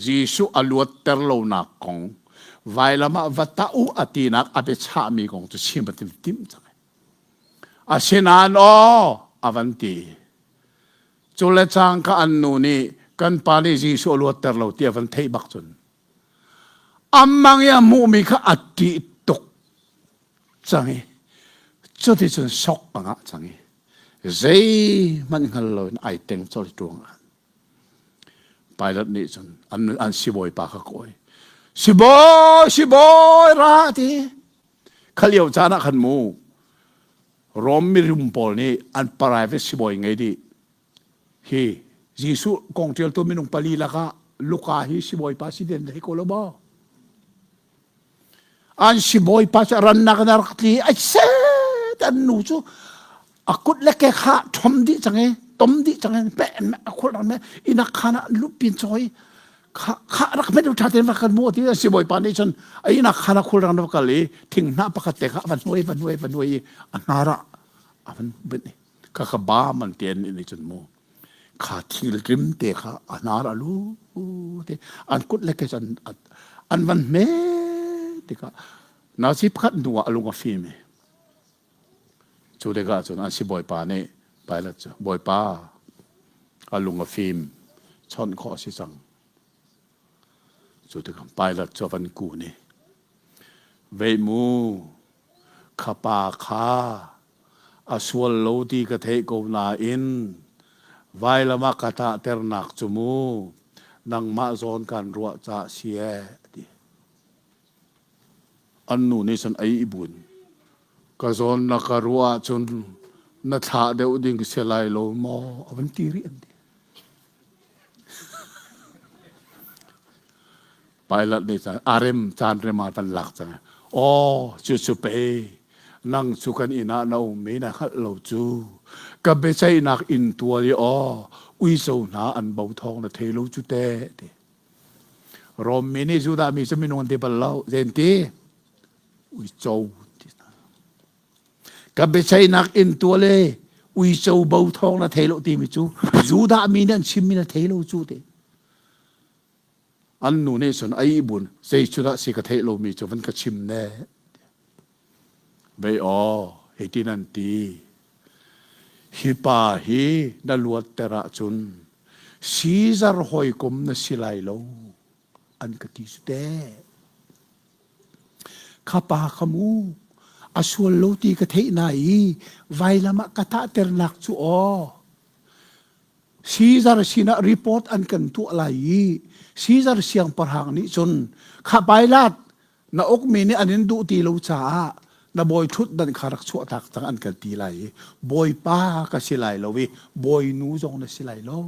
Jesuh a luatter lonak kong vailam ah va tah u a tinak a biachahmi kong cu chim a timh cang. Asinain aw a van ti. Cu le cangka an nu nih kan pa nih Jesuh a luatter lo ti a van theih bak cun amang i a hmuhmi kha a ṭih tuk cang i cuticun sok a ngah cang i zeihmanh hngal loin ai teng colh ṭuang ah Pilate nih cun an, an sibawipa kha kawi. Sibawi, sibawi ra ti. Kha lio caan ah khan mu Rom mirum pawl nih an private sibawi ngei dih. Hi Jesuh kong ṭialtu minung pali lakah Luka hi sibawipa si den thei ko lo maw? An sibawipa cu rannak in a rak tli ai set an nu cu a kut le ke kha ṭhom dih cang i tom dih cang i me a khul rak me inak khan ah lupin cawi kha kha rak met ṭha tein va kan mu ti sibawipa nih cun a inak khan a khul rang va kal i thinghnah pakhat te kha a van hnuai van hnuai van hnuai i a hnar ah a van bunh i kha kha ba man te nih cun mu kha thil tlim te kha a hnar a lu te an kut le ke an an van hme tikah nasi pakhat hnu ah a lung a fim i cu tikah cun an sibawipa nih Pilate cu bawipa a lung a fim chawnh khawh a si cang cu tikah Pilate cu a van kun i vei mu kha pa kha A sual lo ti ka theih ko nain vailam ah ka tahternak cu mu nangmah zawn kan ruah caah si ee a ti. An nu nih cun a ihbun. Ka zawn na ka ruah ahcun na thlah deuh ding si lai lo maw a van ti rih an ti. Pilate nih cun a rem caan rem ah van lak cang. Aw, cucu pei nang cu kan inn ah na um i na hngalh lo cu. Ka biaceihnak inn tual i aw uico hna an bo thawng na thei lo cu teh ti. Rom mi nih Judah mi cu minung an ti bal lo. Zein ti? Uico ti hna. Ka biaceihnak inn tual i uico bo thawng na thei lo timi cu Judah mi nih an chimmi na thei lo cu ti. An nu nih cun a ihbun zei cu dah si ka theih lomi cu van ka chim ne. Vei aw, hitin an ti. Hi pa hi na luatter ahcun Caesar hawikom na si lai lo an ka ti cu teh. Kha pa kha mu a sual lo ti ka theih na i vailam ah ka tahternak cu aw Caesar sinah report an kan tuah lai i Caesar siangpahrang nih cun kha Pilate na ukmi nih an in duh ti lo caah na bawi ṭhutdan kha rak chuahtak cang an kan ti lai i bawipa ka si lai lo i bawinu zong na si lai lo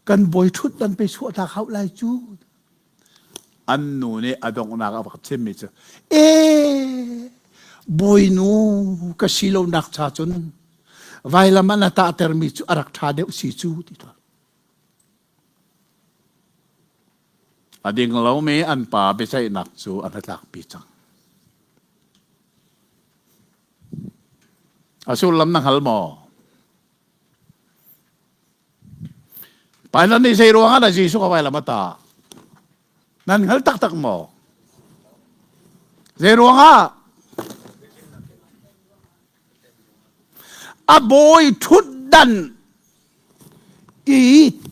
kan bawi ṭhutdan pe chuahtak hau lai cu An nu nih a donghnak a rak chimmi cu, "Ee, bawinu ka si lonak cha cun vailam ah na tahtermi cu a rak ṭha deuh si cu," ti tawn. A ding lomi an pa biaceihnak cu a hnatlakpi cang. A sullam na hngal maw? Pilate nih zei ruangah dah Jesuh kha vailam a tah? Nan hngal taktak maw? Zei ruangah? A bawi ṭhutdan i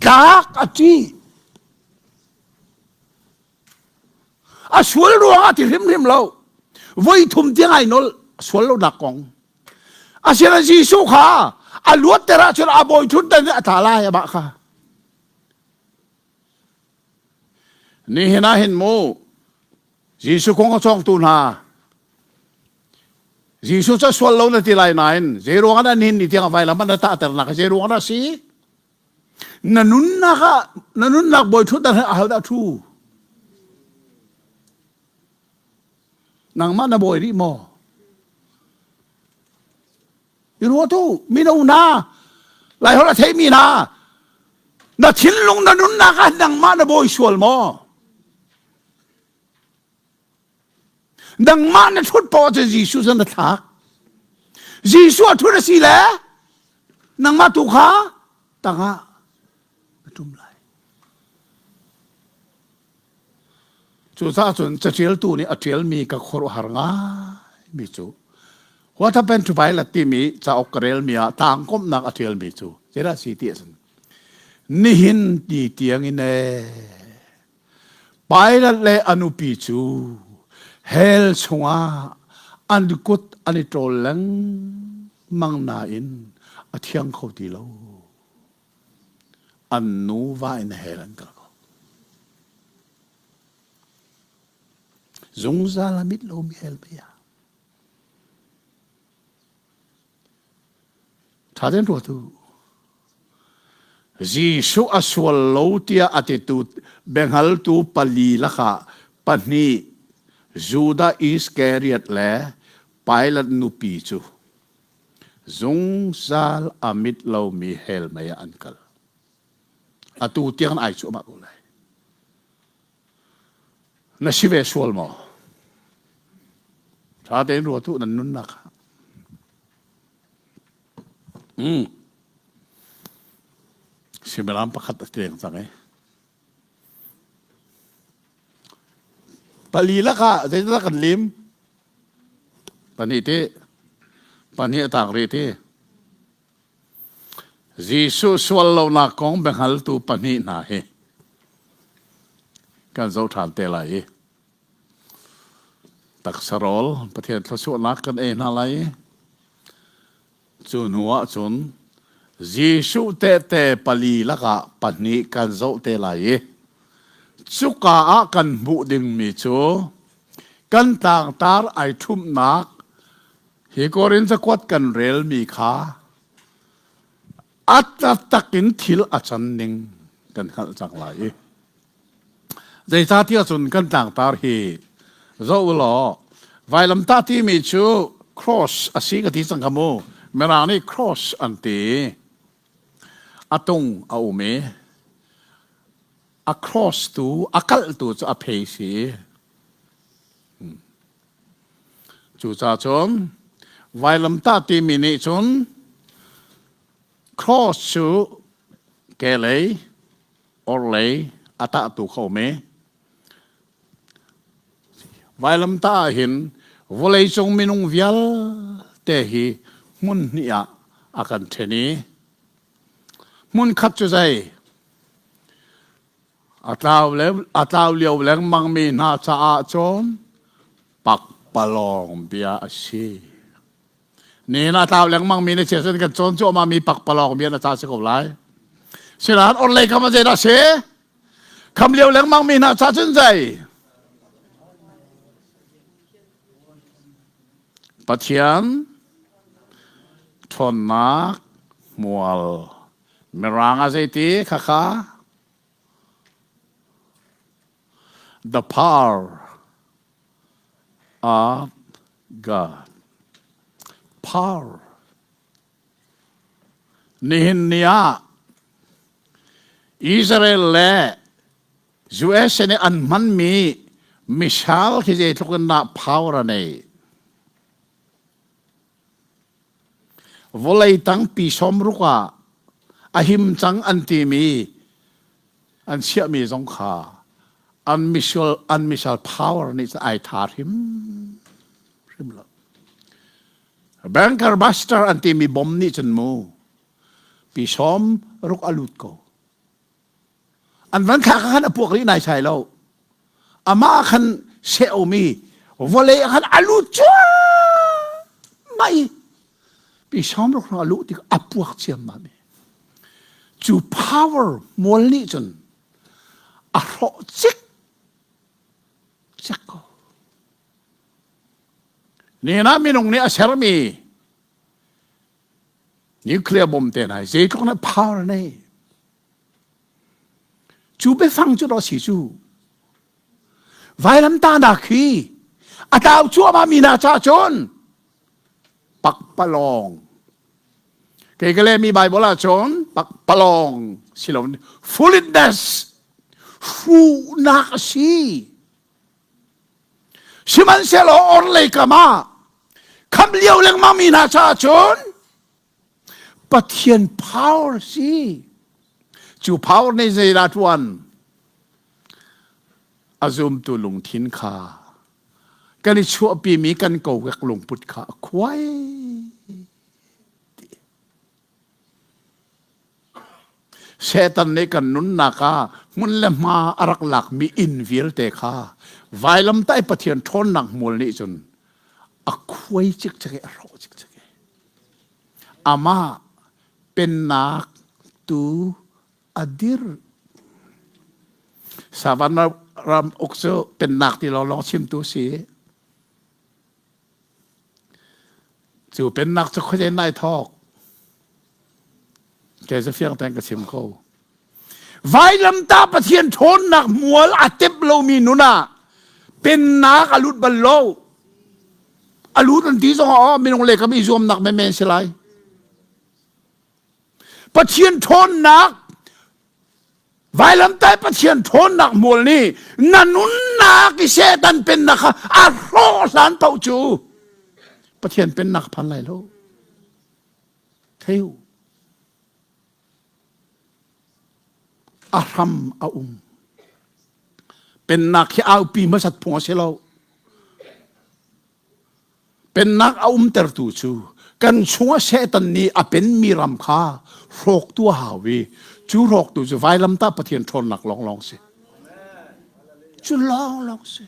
tlak a ṭih. A sual ruangah ti hrimhrim lo. Voi thum tiang ai nol sual lonak kong. Asinain Jesuh kha a luatter ahcun a bawi ṭhutdan a tla lai amah kha. Nihin ah hin mu Jesuh kong a cawngtu hna Jesuh cu sual lo na ti lai nain zei ruang ah nihin ni tiang vailam an tahter nak zei ruang ah si? Na nunnak ah na nunnak bawi ṭhutdan ah ahodah ṭhu? Nangmah na bawi rih maw? I ruat u, mino hna, Laiholh a theimi hna, na thinlung na nunnak ah nangmah na bawi sual maw? Nangmah na ṭhut paoh ahcun Jesuh cu na thlak. Jesuh a ṭhut a si le nangmah tu kha tangah na ṭum lai. Cucaah cun caṭialtu nih a ṭialmi ka khuaruahhar ngaimi cu What Happened to Pilate timi cauk ka relmi ah tlangkomhnak a ṭialmi cu zeidah a si ti ahcun nihin ti tiangin ee Pilate le a nupi cu hell chungah an kut an i ṭawl lengmang nain a thiang kho ti lo. An nuva in hell an kal ko. Zungzal a mit lomi hell mei ah. Ṭha tein ruat u. Jesuh a sual lo tiah a titu biahngaltu pali lakah pahnih Judah Iskariot le Pilat nupi cu zungzal a mit lomi hell mei ah an kal. Atu tiang ai cuahmah ko lai. Na si ve sual maw? Ṭha tein ruat u nan nunnak ah. Mm. Suimilam pakhat a leng cang i. Pali lakah zeidah kan lim? Pahnih ti. Pahnih a tak rih ti. Jesuh sual lonak kong biahngaltu pahnih hna hi kan zoh ṭhan te lai i taksa rawl Pathian thluachuahnak kan ei hna lai i cu hnu ah cun Jesuh tehte pali lakah pahnih kan zoh te lai i cuka ah kan hmuh dingmi cu kan tlangtar ai ṭhumhnak Hi Korin cakuat kan relmi kha a taktak in thil a can ning kan hngalh cang lai i zeicahtiah cun kan tlangtar hi zoh u law vailamtah timi cu cross a si ka ti cang kha mu mirang nih cross an ti a tung a um i a cross tu a kalh tu cu a phei si Cucaah cun vailamtah timi nih cun cross cu kehlei orhlei a tahtu kho um i vailamtah ah hin vawleicung minung vialte hi hmun hnih ah a kan ṭhen i hmun khat cu zei A tlau, le, a tlau lio lengmangmi hna caah cun pakpalawng bia a si. Nihin a tlau lengmangmi na chia cun kan cawn cuahmahmi pakpalawng bia na ca si ko lai. Sinain orhlei kam ah zeidah a si? Kham lio lengmangmi hna ca cun zei? Pathian ṭhawnnak hmual Mirang ah zeiti khakha? The power of God. Power. Nihin ni ah Israel le USA nih an hmanmi missile khi zeitluk in dah power a nei. Vawlei tangpi sawmruk ah a him cang an timi an chiahmi zong kha an missile, an missile power nih cun ai tha hrim hrim lo. Bunker buster an timi bom nih cun mu pi sawm ruk a lut ko. An van thlak ah khan a puak rih nai sai lo. Amah khan seh omi vawlei ah khan a lut cuahmah i. Pi samruk a luh tik a puak ciammam i cu power mual nih cun a hrawh cik cek ko. Nihin ah minung nih a sermi nuclear bomb te hna zeitluk na power nei. Cu biafang cu dawh si cu. Vailamtahnak hi a tlau cuahmah mi hna caah cun pakpalawng. Kei ka lehmi Bible ah cun pakpalawng si lo foolishness hruhnak a si. Sihmanhsehlaw orhlei kam ah kham lio lengmang mi hna caah cun Pathian power si. Cu power nih zeidah ṭuan? A zumtu lungthin kha kan i chuahpimi kan kokek lungput kha a khuai. Satan nih kan nunnak ah hmun le hma a rak lakmi inn vialte kha vailamtah i Pathian ṭhawnnak hmual nih cun a khuai cikcek i a hrawh cikcek i amah pennak tu a dir. Savanna ram uk cu pennak ti lawnglawng chimtu si. Cu pennak cu khuazei nai thawk. Kei cu fiang tein ka chim ko. Vailamtah Pathian ṭhawnnak mual a tep lomi nun ah pennak a lut bal lo. A lut an ti zong ah minung le kam i zuamnak menmen si lai. Pathian ṭhawnnak Vailamtai Pathian ṭhawnnak hmual nih na nunnak i Satan pennak kha a hrawh hlan paoh cu Pathian pennak phan lai lo. Thei u. A hram a um. Pennak hi aupi hmasat phung a si lo. Pennak a umtertu cu kan chungah Satan nih a penmi ram kha hrawktu a hau i cu hrawktu cu vailamtah Pathian ṭhawnnak lawnglawng si. Cu lawnglawng si.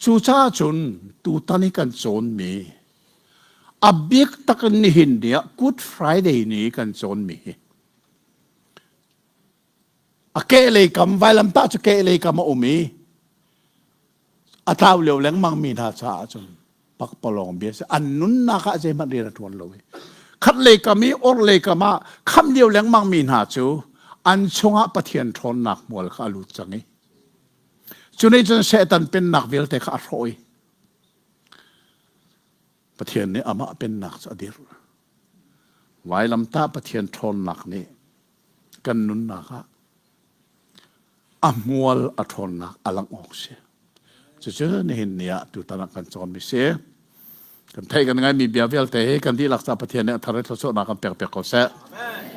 Cucaah cun tutan i kan cawnmi a bik tak in nihin ni ah Good Friday ni kan cawnmi hi a kehlei kam vailamtah cu kehlei kam a um i a tlau lio lengmang mi hna caah cun pakpalawng bia si an nunnak ah zeihmanh rian a ṭuan lo i khatlei kam i orhlei kam ah kham lio lengmang mi hna cu an chungah Pathian ṭhawnnak hmual kha a lut cang i cu nih cun Satan pennak vialte kha a hrawh i Pathian nih amah pennak cu a dirh. Vailamtah Pathian ṭhawnnak nih kan nunnak ah a hmual a ṭhawnnak a langh awk si. Cucu nihin ni ah tutan ah kan cawnmi si. Kan theih kan ngaimi bia vialte hi kan dihlak ca Pathian nih a thar i thluachuahnak kan pek piak ko seh. Amen.